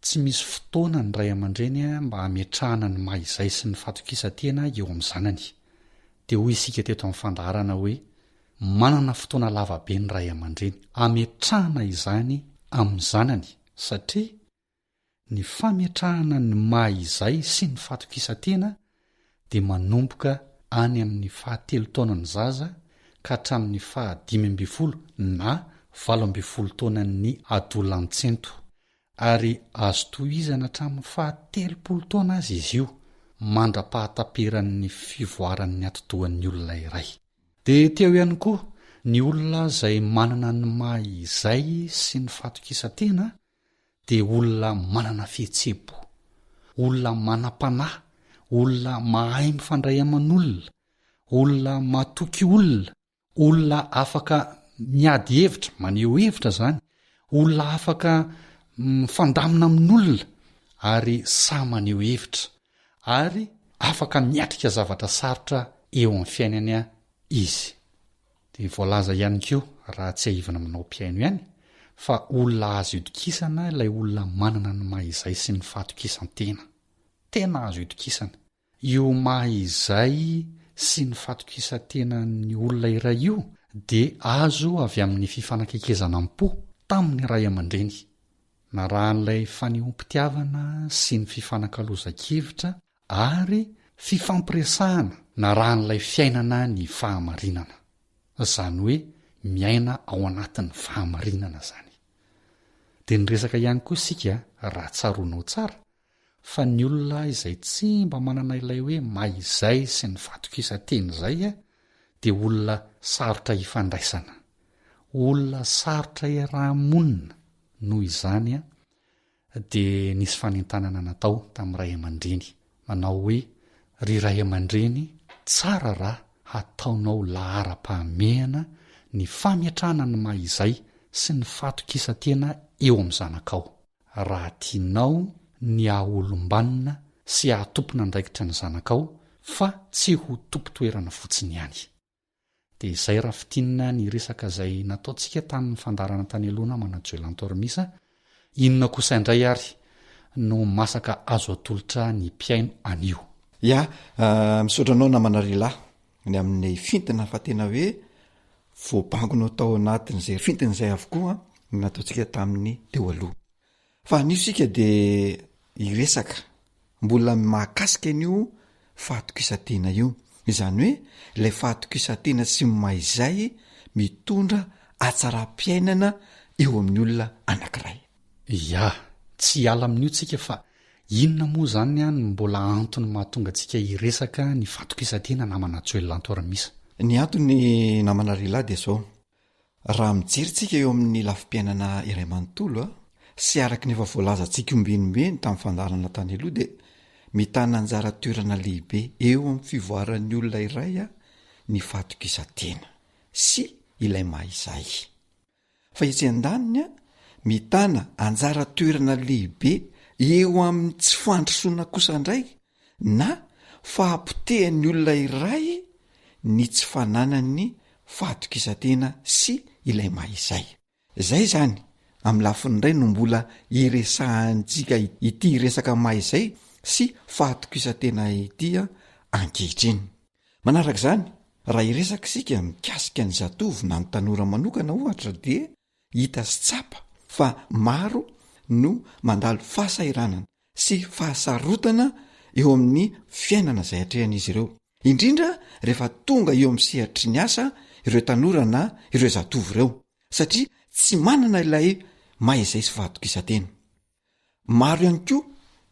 tsy misy fotoana ny ray aman-dreny mba hametrahana ny maha izay sy ny fahatokisan-tena eo amin'ny zanany. Dia hoy isika teto amin'ny fandaharana hoe manana fotoana lava be ny ray aman-dreny hametrahana izany amin'ny zanany satria Ny fametrahana ny maha izay sy ny fahatokisan-tena dia manomboka any amin'ny fahatelo taonan'ny zaza ka hatramin'ny faha 15 na 18 taonan'ny adolantsento, ary azo tohizana hatramin'ny faha 30 taona aza izy io, mandra-pahataperan'ny fivoaran'ny atidohan'ny olona iray. Dia teo ihany koa ny olona izay manana ny maha izay sy ny fahatokisan-tena dia olona manana fihetseham-po, olona manam-panahy, olona mahay mifandray aman'olona, olona matoky olona, olona afaka miady hevitra, maneho hevitra izany, olona afaka mifandamina amin'olona ary sahy maneho hevitra, ary afaka miatrika zavatra sarotra eo amin'ny fiainany izy. Dia voalaza ihany koa, raha tsiahivina aminao mpihaino ihany, fa olona azo itokisana ilay olona manana ny maha izay sy ny fahatokisan-tena. Tena azo itokisana. Io maha izay sy ny fahatokisan-tenan'ny olona iray io dia azo avy amin'ny fifanakaikezana am-po tamin'ny ray aman-dreny. Narahan'ilay fanehoam-pitiavana sy ny fifanakalozan-kevitra ary fifampiresahana narahan'ilay fiainana ny fahamarinana. Izany hoe miaina ao anatin'ny fahamarinana izany. Dia niresaka ihany koa isika, raha tsaroanao tsara, fa ny olona izay tsy mba manana ilay hoe maizay sy ny fahatokisan-tena izay dia olona sarotra ifandraisana, olona sarotra iaraha-monina, noho izany dia nisy fanentanana natao tamin'ny ray aman-dreny, manao hoe, Ry ray aman-dreny, tsara raha hataonao laharam-pahamehana ny fametrahana ny maha izay sy ny fahatokisan-tena eo amin'ny zanakao, raha tianao ny haha-olom-banona sy haha-tompon'andraikitra ny zanakao fa tsy ho tompon-toerana fotsiny ihany. Dia izay raha fintinina ny resaka izay nataontsika tamin'ny fandaharana tany aloha namana Joelanto Armisa, inona kosa indray ary no masaka azo atolotra ny mpihaino anio? Ya, misaotra anao namana Rila ny amin'ny fintina fa tena hoe voabangonao tao anatin'izay fintina izay avokoa ny nataontsika tamin'ny teo aloha. Fa anio isika dia hiresaka mbola mahakasika an'io fahatokisan-tena io, izany hoe ilay fahatokisan-tena sy ny maha-izay mitondra hatsaram-piainana eo amin'ny olona anankiray. Ya, tsy hiala amin'io tsika fa inona moa izany no mbola antony mahatonga antsika hiresaka ny fahatokisan-tena namana Joel Antoaramisa? Ny antony namana Rila dia izao, Raha mijery tsika eo amin'ny lafim-piainana iray manontolo sy araka ny efa voalazantsika ombienimbeny tamin'ny fandaharana tany aloha dia. Mitana anjara toerana lehibe eo amin'ny fivoaran'ny olona iray ny fahatokisan-tena sy ilay maha izay. Fa etsy an-daniny, mitana anjara toerana lehibe eo amin'ny tsy fandrosoana kosa indray na fahapotehan'ny olona iray ny tsy fananany fahatokisan-tena sy ilay maha izay. Zay zany amin'ny lafiny iray no mbola iresahantsika ity resaka maha izay sy fahatokisan-tena ity ankehitriny. Manaraka izany, raha hiresaka isika mikasika ny zatovo na ny tanora manokana ohatra dia hita sy tsapa fa maro no mandalo fahasahiranana sy fahasarotana eo amin'ny fiainana izay atrehan'izy ireo, indrindra rehefa tonga eo amin'ny sehatry ny asa ireo tanora na ireo zatovo ireo, satria tsy manana ilay maha izay sy fahatokisan-tena. Maro ihany koa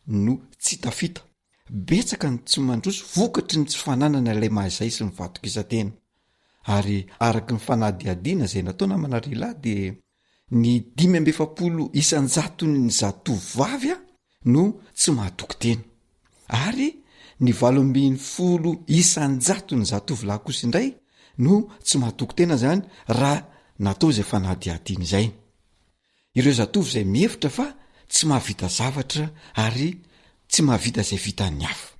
no tsy tafita, betsaka ny tsy mandroso vokatry ny tsy fananana ilay maha izay sy ny fahatokisan-tena. Ary araka ny fanadihadiana izay natao namana ry lahy dia ny 45 isan-jaton'ny zatovovavy no tsy mahatoky tena, ary ny 18 isan-jaton'ny zatovolahy kosa indray no tsy mahatoky tena zany raha natao izay fanadihadiana izay. Ireo zatovo izay mihevitra fa tsy mahavita zavatra ary tsy mahavita izay vitan'ny hafa.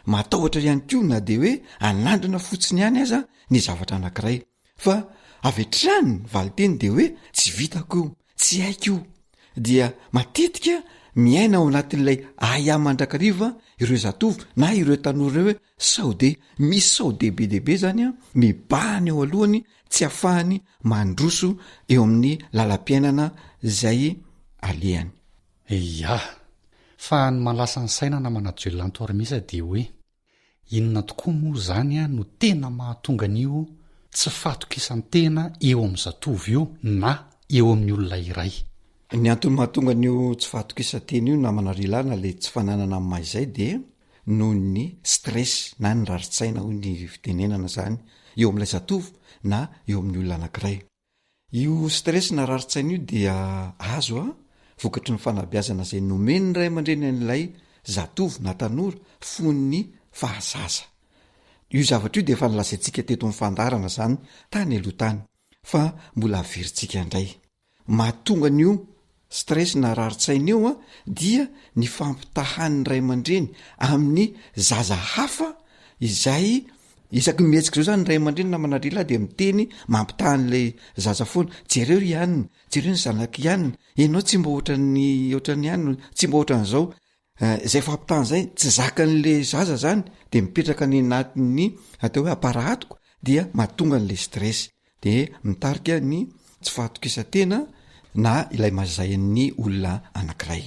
Matahotra ihany koa na dia hoe hanandrana fotsiny ihany aza ny zavatra anankiray. Fa avy hatrany ny valinteny dia hoe tsy vitako io, tsy haiko io. Dia matetika miaina ao anatin'ilay ahiahy mandrakariva ireo zatovo na ireo tanora ireo hoe sao dia misy sao dia be dia be zany an, mibahana eo alohany tsy afahany mandroso eo amin'ny lalam-piainana izay alehany. Ia. Fa ny mahalasa ny saina namana Joelanto Armisa dia hoe Inona tokoa moa izany no tena mahatonga an'io tsy fahatokisan-tena eo amin'ny zatovo io na eo amin'ny olona iray? Ny antony mahatonga an'io tsy fahatokisan-tena io namana ry lahy na le tsy fananana ny maha izay dia noho ny stress na ny rarin-tsaina hoy ny fitenenana izany eo amin'ilay zatovo na eo amin'ny olona anankiray. Io stress na rarin-tsaina io dia azo a vokatry ny fanabeazana izay nomen'ny ray aman-dreny an'ilay zatovo na tanora fony ny fahazaza. Io zavatra io dia efa nolazaintsika teto amin'ny fandaharana izany tany aloha tany fa mbola averintsika indray. Mahatonga an'io stress na rarin-tsaina io a dia ny fampitahan'ny ray aman-dreny amin'ny zaza hafa izay isaky ny mihetsika zao zany ny ray aman-dreny namana ry lahy de miteny mampitaha an'ilay zaza foana, jereo ry anona, jereo ny zanak'i anona, ianao tsy mba ohatran'ny ohatran'ny anona, tsy mba ohatran'izao. Zay fampitahana zay tsy zakan'le zaza zany de mipetraka any anatin'ny atao hoe apara-hatoka dia mahatonga an'le stress de mitarika ny tsy fahatokisan-tena na ilay mazain'ny olona anankiray.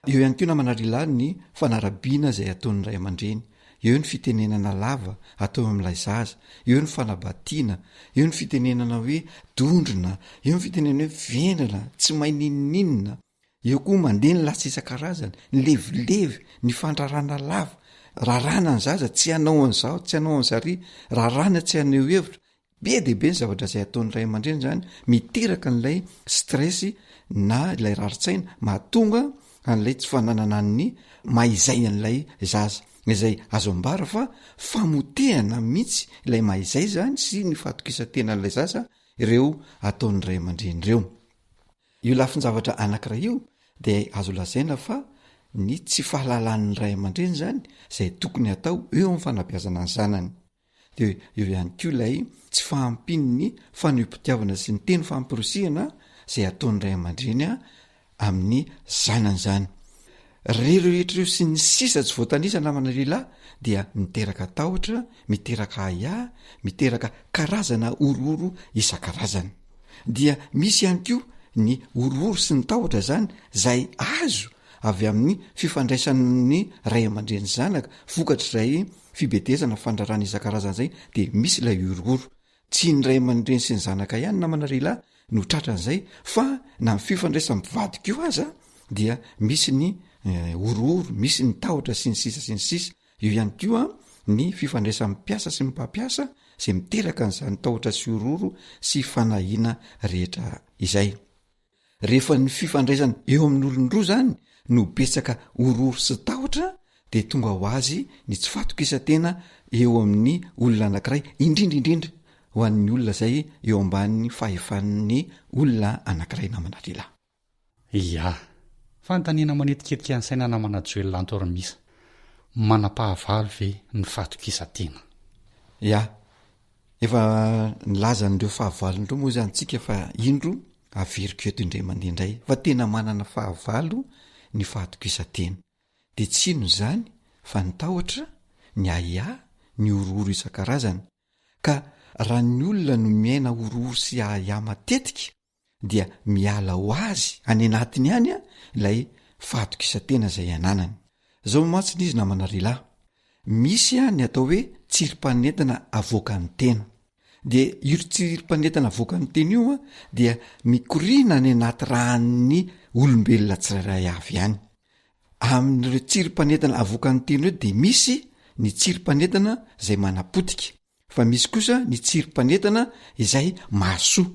Eo ihany koa namana ry lahy ny fanarabiana zay ataon'ny ray aman-dreny, eo ny fitenenana lava atao amin'ilay zaza, eo ny fanabatiana, eo ny fitenenana hoe dondrona, eo ny fitenenana hoe vendrana, tsy mahay n'inon'inona. Eo koa mandeha ny latsa isan-karazany, ny levilevy, ny fandrarana lava, rarana ny zaza tsy hanao an'izao, tsy hanao an'zary, rarana tsy haneho hevitra, be dia be ny zavatra izay ataon'ny ray aman-dreny zany miteraka an'ilay stress na ilay rarin-tsaina mahatonga an'ilay tsy fananana ny maha izay an'ilay zaza, izay azo ambara fa famotehana mihitsy ilay maha izay zany sy ny fahatokisan-tenan'ilay zaza ireo ataon'ny ray aman-dreny ireo. Io lafin-javatra anankiray io dia azo lazaina fa ny tsy fahalalan'ny ray aman-dreny zany zay tokony hatao eo amin'ny fanabeazana ny zanany. De eo ihany koa ilay tsy fahampian'ny fanehoam-pitiavana sy ny teny famporisihana zay ataon'ny ray aman-dreny amin'ny zanany zany. Reo rehetra ireo sy ny sisa tsy voatanisa namana lehilahy dia miteraka tahotra, miteraka ahiahy, miteraka karazana horohoro isan-karazany. Dia misy ihany koa ny horohoro sy ny tahotra zany zay azo avy amin'ny fifandraisan'ny ray aman-dreny zanaka vokatr'izay fibedezana fandrarana isan-karazany zay de misy ilay horohoro. Tsy ny ray aman-dreny sy ny zanaka ihany namana lehilahy no tratran'izay fa na ny fifandraisan'ny mpivady koa aza dia misy ny horohoro, misy ny tahotra sy ny sisa sy ny sisa. Eo ihany koa ny fifandraisan'ny mpiasa sy ny mpampiasa izay miteraka an'izany tahotra sy horohoro sy fanahiana rehetra izay. Rehefa ny fifandraisana eo amin'olon-droa zany no betsaka horohoro sy tahotra. de tonga ho azy ny tsy fahatokisan-tena eo amin'ny olona anankiray, indrindra indrindra ho an'ny olona izay eo ambanin'ny fahefan'ny olona anankiray namana lehilahy. Ia. Fanontaniana manetiketika ny saina namana Joel Antormisa. Manam-pahavalo ve ny fahatokisan-tena? Ia. Efa nilaza an'ireo fahavalony ireo moa izany tsika fa indro averiko eto indray mandeha indray fa tena manana fahavalo ny fahatokisan-tena. Dia tsy inona izany fa ny tahotra, ny ahiahy, ny horohoro isan-karazany. Ka raha ny olona no miaina horohoro sy ahiahy matetika dia miala ho azy any anatiny any ilay fahatokisan-tena izay ananany. Zao mantsy ny izy namana ry lahy, misy ny atao hoe tsirim-panentana avoakan'ny tena. Dia io tsirim-panentana avoakan'ny tena io dia mikoriana any anaty ràn'ny olombelona tsirairay avy any. Amin'ireo tsirim-panentana avoakan'ny tena ireo dia misy ny tsirim-panentana izay manapotika, fa misy kosa ny tsirim-panentana izay mahasoa.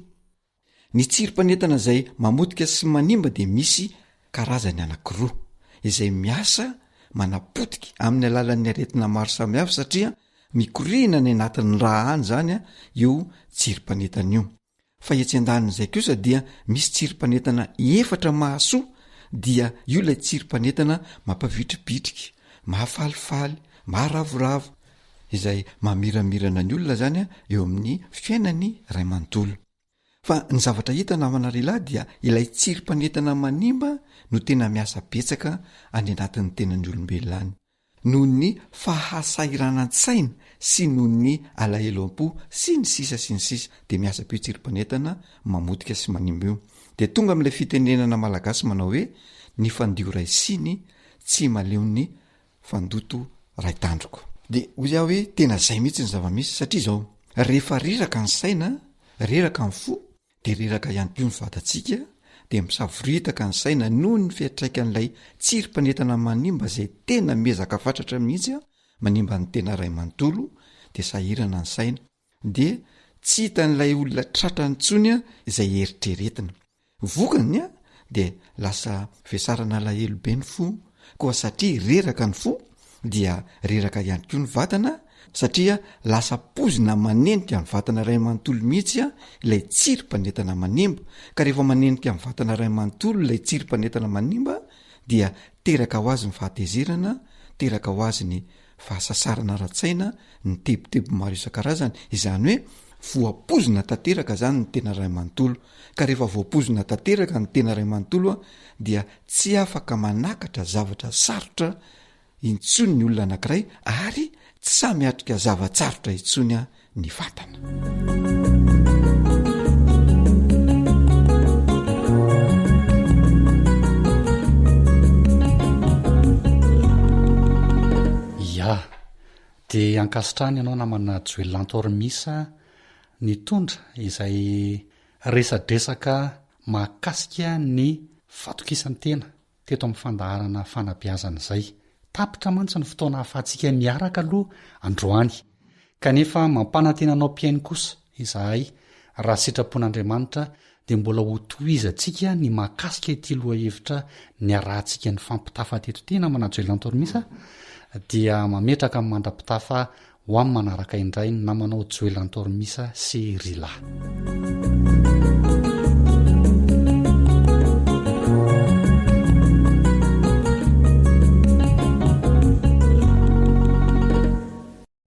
Ny tsirim-panentana izay mamotika sy manimba dia misy karazany anankiroa, izay miasa manapotika amin'ny alalan'ny aretina maro samihafa satria mikoriana any anatin'ny rà any izany io tsirim-panentana io. Fa etsy andanin'izay kosa dia misy tsirim-panentana efatra mahasoa dia io ilay tsirim-panentana mampavitribitrika, mahafalifaly, maharavoravo, izay mamiramirana ny olona zany eo amin'ny fiainany ray manontolo. Fa ny zavatra hita namana ry lahy dia ilay tsirim-panentana manimba no tena miasa betsaka any anatin'ny tenan'ny olombelona any. Noho ny fahasahiranan-tsaina sy noho ny alahelo am-po sy ny sisa sy ny sisa dia miasa be io tsirim-panentana mamotika sy manimba io. Dia tonga amin'ilay fitenenana malagasy manao hoe ny fandio ray siny tsy mahaleo ny fandoto ray tandroko. Dia hoy aho hoe tena zay mihitsy ny zava-misy satria izao, rehefa reraka ny saina, reraka ny fo, dia reraka ihany koa ny vatantsika, dia misavoritaka ny saina noho ny fiantraikan'ilay tsirim-panentana manimba izay tena miezaka fatratra mihitsy manimba ny tena ray manontolo, dia sahirana ny saina. Dia tsy hitan'ilay olona tratrany intsony izay eritreretina. Vokany dia lasa vesarana alahelo be ny fo, koa satria reraka ny fo dia reraka ihany koa ny vatana satria lasa pozina manenika ny vatana iray manontolo mihitsy ilay tsirim-panentana manimba, ka rehefa manenika ny vatana iray manontolo ilay tsirim-panentana manimba dia teraka ho azy ny fahatezerana, teraka ho azy ny fahasasarana ara-tsaina, ny tebiteby maro isan-karazany, izany hoe voapozina tanteraka zany ny tena ray manontolo, ka rehefa voapozina tanteraka ny tena ray manontolo a dia tsy afaka manakatra zavatra sarotra intsony ny olona anankiray ary tsy sahy miatrika zava-tsarotra intsony a ny vatana. Ya, dia ankasitrahana ianao namana Joelanto Ormisa nitondra izay resadresaka mahakasika ny fatokisan-tena teto amin'ny fandaharana fanabeazana izay. Tapitra mantsy ny fotoana ahafahantsika miaraka aloha androany. Kanefa mampanantena anao mpihaino kosa izahay raha sitrapon'Andriamanitra dia mbola ho tohizantsika ny mahakasika ity lohahevitra niarahantsika nifampitafa teto ity namana Joelanto Ormisa dia mametraka ny mandra-pitafa Ho amin'ny manaraka indray ny namanao Joelanto Ormisa sy Rila.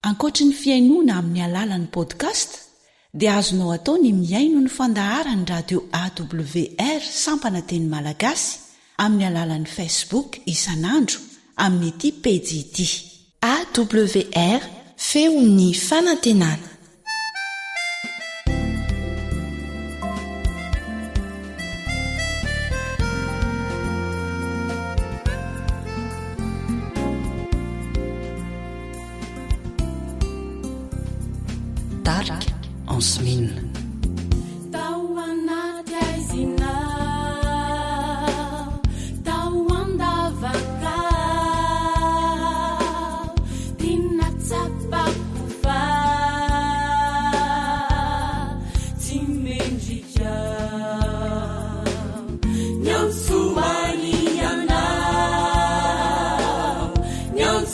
Ankoatry ny fihainoana amin'ny alalan'ny podcast dia azonao atao ny mihaino ny fandaharan'ny radio AWR sampana teny malagasy amin'ny alalan'ny Facebook isan'andro amin'ity pejy ity. AWR, Feon'ny fanantenana. Tarika Ansmine. Tao anaty aizina, tao an-davaka, tena tsapako fa tsy mendrika. Niantso ahy ianao, niantso.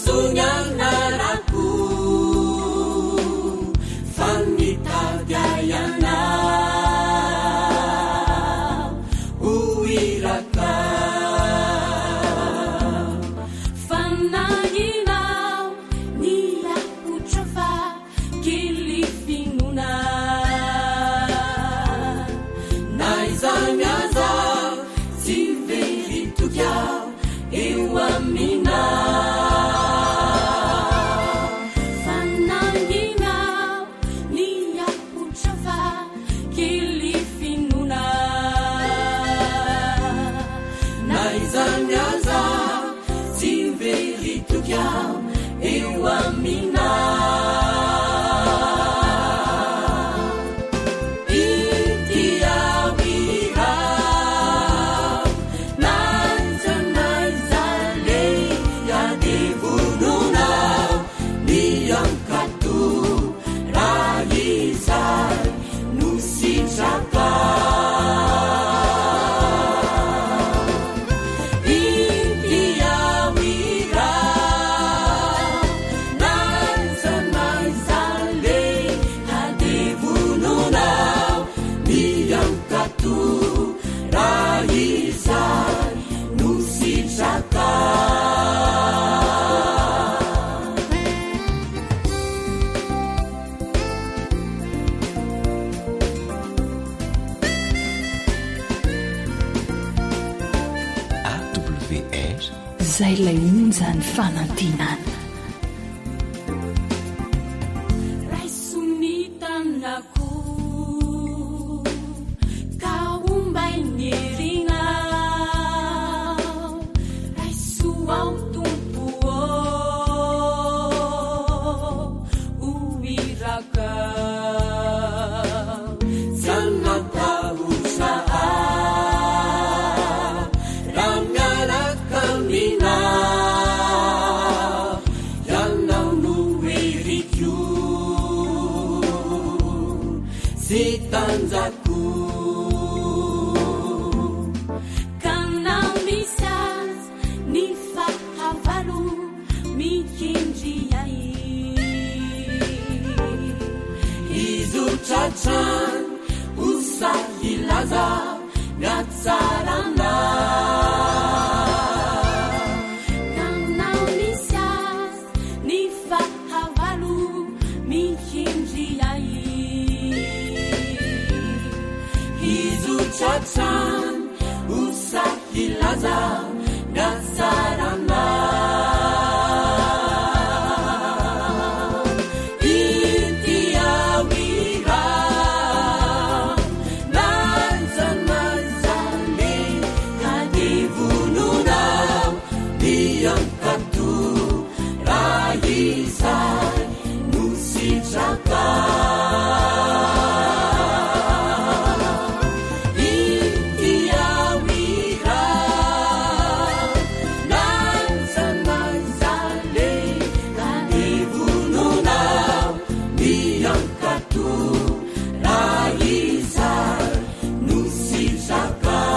hitoky aho eo aminao. Inty aho iraho, na aiza na aiza aleha dia vonona aho ny hankatò raha izay no sitrakao. Inty aho iraho, na aiza na aiza aleha dia vonona aho ny hankatò raha izay no sitrakao. AWR. Izay ilay onjan'ny fanantenana. Raiso ny tanako ka ombay ny herinao. Raiso aho Tompo ô, ho irakao. Tsy hanatahotra ahy raha miaraka aminao. Ianao no heriko sy tanjako. Ka na misy aza ny fahavalo mikindry ahy. Hizotra hatrany ho sahy hilaza ny hatsaranao. Ka na misy aza ny fahavalo mikindry ahy. Hizotra hatrany ho sahy hilaza ny hatsaranao. Inty aho iraho, na aiza na aiza aleha dia vonona aho ny hankatò raha izay no sitrakao. Inty aho iraho, na aiza na aiza aleha dia vonona aho ny hankatò raha izay no sitrakao.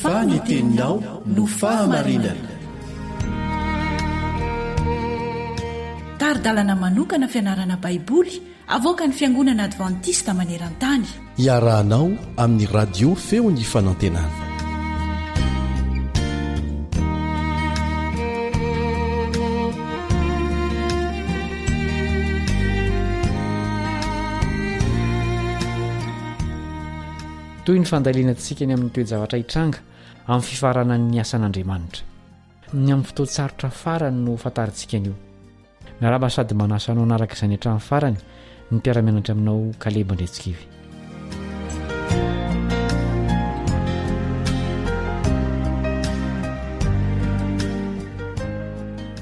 Fa ny teninao no fahamarinana. Tari-dalana manokana fianarana Baiboly avoakan'ny Fiangonana Advantista maneran-tany. Iarahanao amin'ny Radio Feon'ny Fanantenana. Toy ny fandalinantsika ny amin'ny toe-javatra hitranga amin'ny fifaranan'ny asan'Andriamanitra. Ny amin'ny fotoan-tsarotra farany no fantarintsika an'io. Miarahaba sady manasa anao hanaraka izany hatramin'ny farany ny mpiara-mianatra aminao Kaleba Andriantsikivy.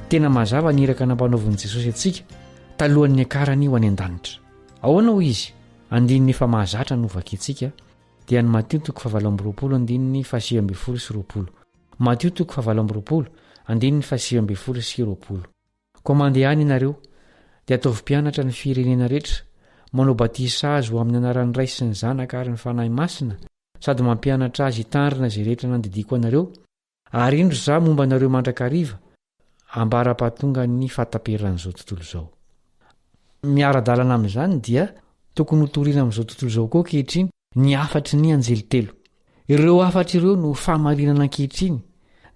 Tena mazava ny iraka nampanaovin'i Jesosy antsika talohan'ny niakarany ho any an-danitra. Ahoana hoy izy? Andininy efa mahazatra no vakintsika dia ny Matio toko fahavalo amby roapolo andininy fahasivy ambin'ny folo sy roapolo. Matio toko fahavalo amby roapolo andininy fahasivy ambin'ny folo sy roapolo. Koa mandehana ianareo, dia ataovy mpianatra ny firenena rehetra, manao batisa azy ho amin'ny anaran'ny Ray sy ny Zanaka ary ny Fanahy Masina, sady mampianatra azy hitandrina izay rehetra nandidiako anareo, ary indro Izaho momba anareo mandrakariva, ambara-pahatongan'ny fahataperan'izao tontolo izao. Miara-dalana amin'izany dia tokony hotorina amin'izao tontolo izao koa ankehitriny ny hafatry ny anjely telo. Ireo hafatra ireo no fahamarinana ankehitriny,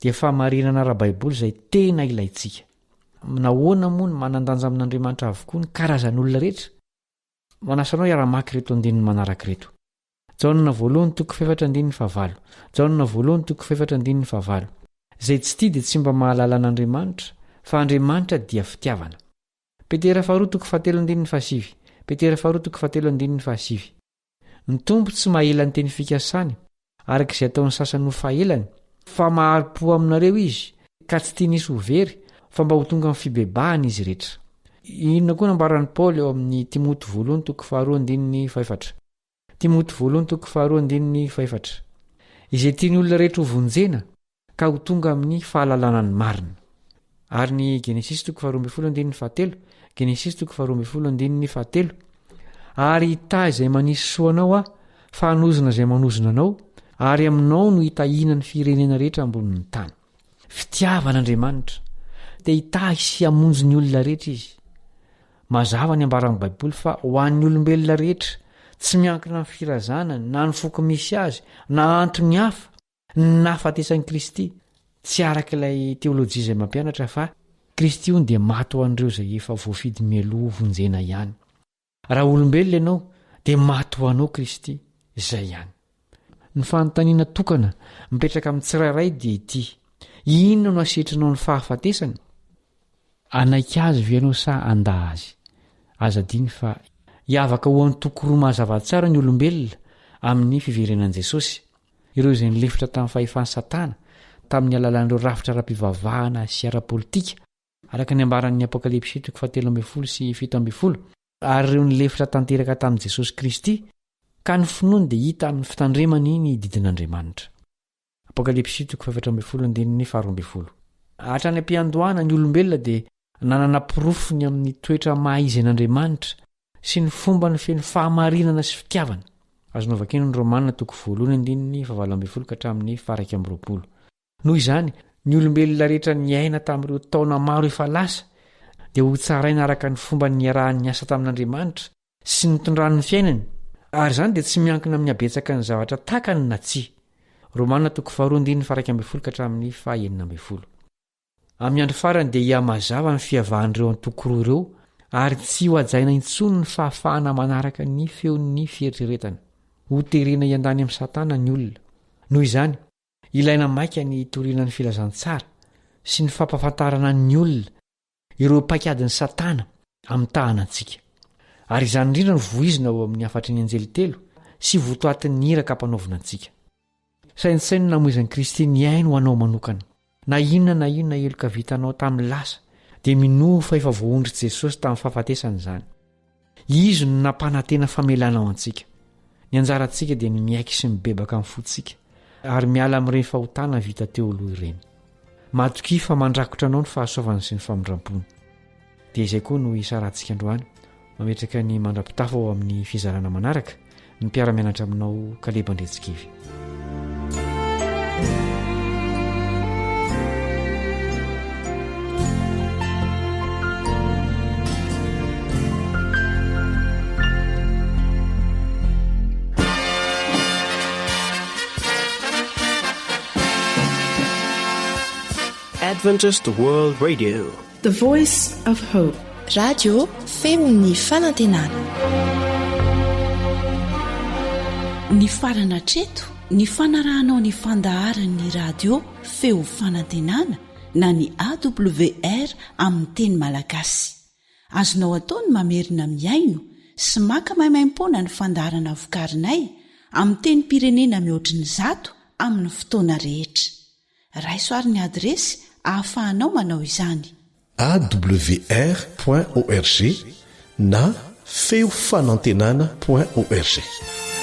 dia fahamarinana ara-baiboly izay tena ilaintsika. Nahoana moa no manan-danja amin'Andriamanitra avokoa ny karazan'olona rehetra? Manasa anao hiara-maka ireto andininy manaraka ireto. Jaona voalohany toko fahefatra andininy fahavalo. Jaona voalohany toko fahefatra andininy fahavalo. Izay tsy tia dia tsy mba mahalala an'Andriamanitra, fa Andriamanitra dia fitiavana. Petera faharoa toko fahatelo andininy fahasivy. Petera faharoa toko fahatelo andininy fahasivy. Ny Tompo tsy mahela ny teny fikasany, araka izay ataon'ny sasany ho fahelany, fa mahari-po aminareo Izy, ka tsy tiany hisy ho very, fa mba ho tonga amin'ny fibebahana izy rehetra. Inona koa no ambaran'i Paoly ao amin'ny Timoty voalohany toko faharoa andininy fahefatra? Timoty voalohany toko faharoa andininy fahefatra. Izay tian'ny olona rehetra ho vonjena, ka ho tonga amin'ny fahalalana ny marina. Ary ny Genesisy toko faharoa ambin'ny folo andininy fahatelo, Genesisy toko faharoa ambin'ny folo andininy fahatelo, Ary hitahy izay manisy soa anao aho, fa hanozona izay manozona anao, ary aminao no hitahiana ny firenena rehetra ambonin'ny tany. Fitiavana Andriamanitra. Te hitahy sy hamonjy ny olona rehetra izy. Mazava ny ambaran'ny Baiboly fa ho an'ny olombelona rehetra, tsy miankina amin'ny firazanany, na ny foko misy azy, na antony hafa, Ny nahafatesan'i Kristy, tsy araka ilay teolojia izay mampianatra fa Kristy hono dia maty ho an'ireo izay efa voafidy mialoha ho vonjena ihany. Raha olombelona ianao dia maty ho anao Kristy, izay ihany. Ny fanontaniana tokana mipetraka amin'ny tsirairay dia ity, inona no asetrinao ny fahafatesany? Hanaiky azy ve ianao sa handà azy? Aza adino fa hiavaka ho antoko roa mazava tsara ny olombelona amin'ny fiverenan'i Jesosy, Ireo izay nilefitra tamin'ny fahefan'i Satana tamin'ny alalan'ireo rafitra ara-pivavahana sy ara-politika, araka ny ambaran'ny Apokalypsy toko fahatelo ambin'ny folo sy 17, ary ireo nilefitra tanteraka tamin'i Jesosy Kristy, ka ny finoany dia hita amin'ny fitandremany ny didin'Andriamanitra. Apokalypsy toko fahefatra ambin'ny folo andininy faharoa ambin'ny folo. Hatrany am-piandohana, ny olombelona dia nanana porofo ny amin'ny toetra maha izy an'Andriamanitra sy ny fombany feno fahamarinana sy fitiavana. Azonao vakiana ny Romana toko voalohany andininy fahavalo ambin'ny folo ka hatramin'ny faha-iraika amby roapolo. Noho izany, ny olombelona rehetra niaina tamin'ireo taona maro efa lasa dia hotsaraina araka ny fomba niarahany niasa tamin'Andriamanitra sy nitondrany ny fiainany, ary izany dia tsy miankina amin'ny habetsaky ny zavatra takany na tsia. Romana toko faharoa andininy faha-iraika ambin'ny folo ka hatramin'ny faha-enina ambin'ny folo. Amin'ny andro farany dia hihamazava ny fiavahan'ireo antoko roa ireo ary tsy ho hajaina intsony ny fahafahana manaraka ny feon'ny fieritreretana. Ho terena hiandany amin'i Satana ny olona. Noho izany, ilaina maika ny hitoriana ny filazantsara sy ny fampahafantarana ny olona ireo paikadin'i Satana hamitahana antsika. Ary izany indrindra no voizina ao amin'ny hafatry ny anjely telo sy votoatin'ny iraka ampanaovina antsika. Saintsaino ny namoizan'i Kristy ny ainy ho anao manokana. Na inona na inona heloka vitanao tamin'ny lasa, dia minoa fa efa voaondr'i Jesosy tamin'ny fahafatesany izany. Izy no nampanantena famelana ho antsika. Ny anjarantsika dia ny miaiky sy mibebaka amin'ny fontsika, ary miala amin'ireny fahotana vita teo aloha ireny. Matokia fa mandrakotra anao ny fahasoavany sy ny famindrampony. Dia izay koa no hisarahantsika androany. Mametraka ny mandra-pitafa ho amin'ny fizarana manaraka ny mpiara-mianatra aminao Kaleba Andriantsikivy. Adventist World Radio. The Voice of Hope. Radio feon'ny fanantenana. Nifarana hatreto ny fanarahanao ny fandaharan'ny radio feo fanantenana na ny AWR amin'ny teny malagasy. Azonao atao ny mamerina mihaino sy maka maimaimpoana ny fandaharana vokarinay amin'ny tenim-pirenena mihoatry ny zato amin'ny fotoana rehetra. Raiso ary ny adiresy ahafahanao manao izany. Awr point org na feo fanantenana point org.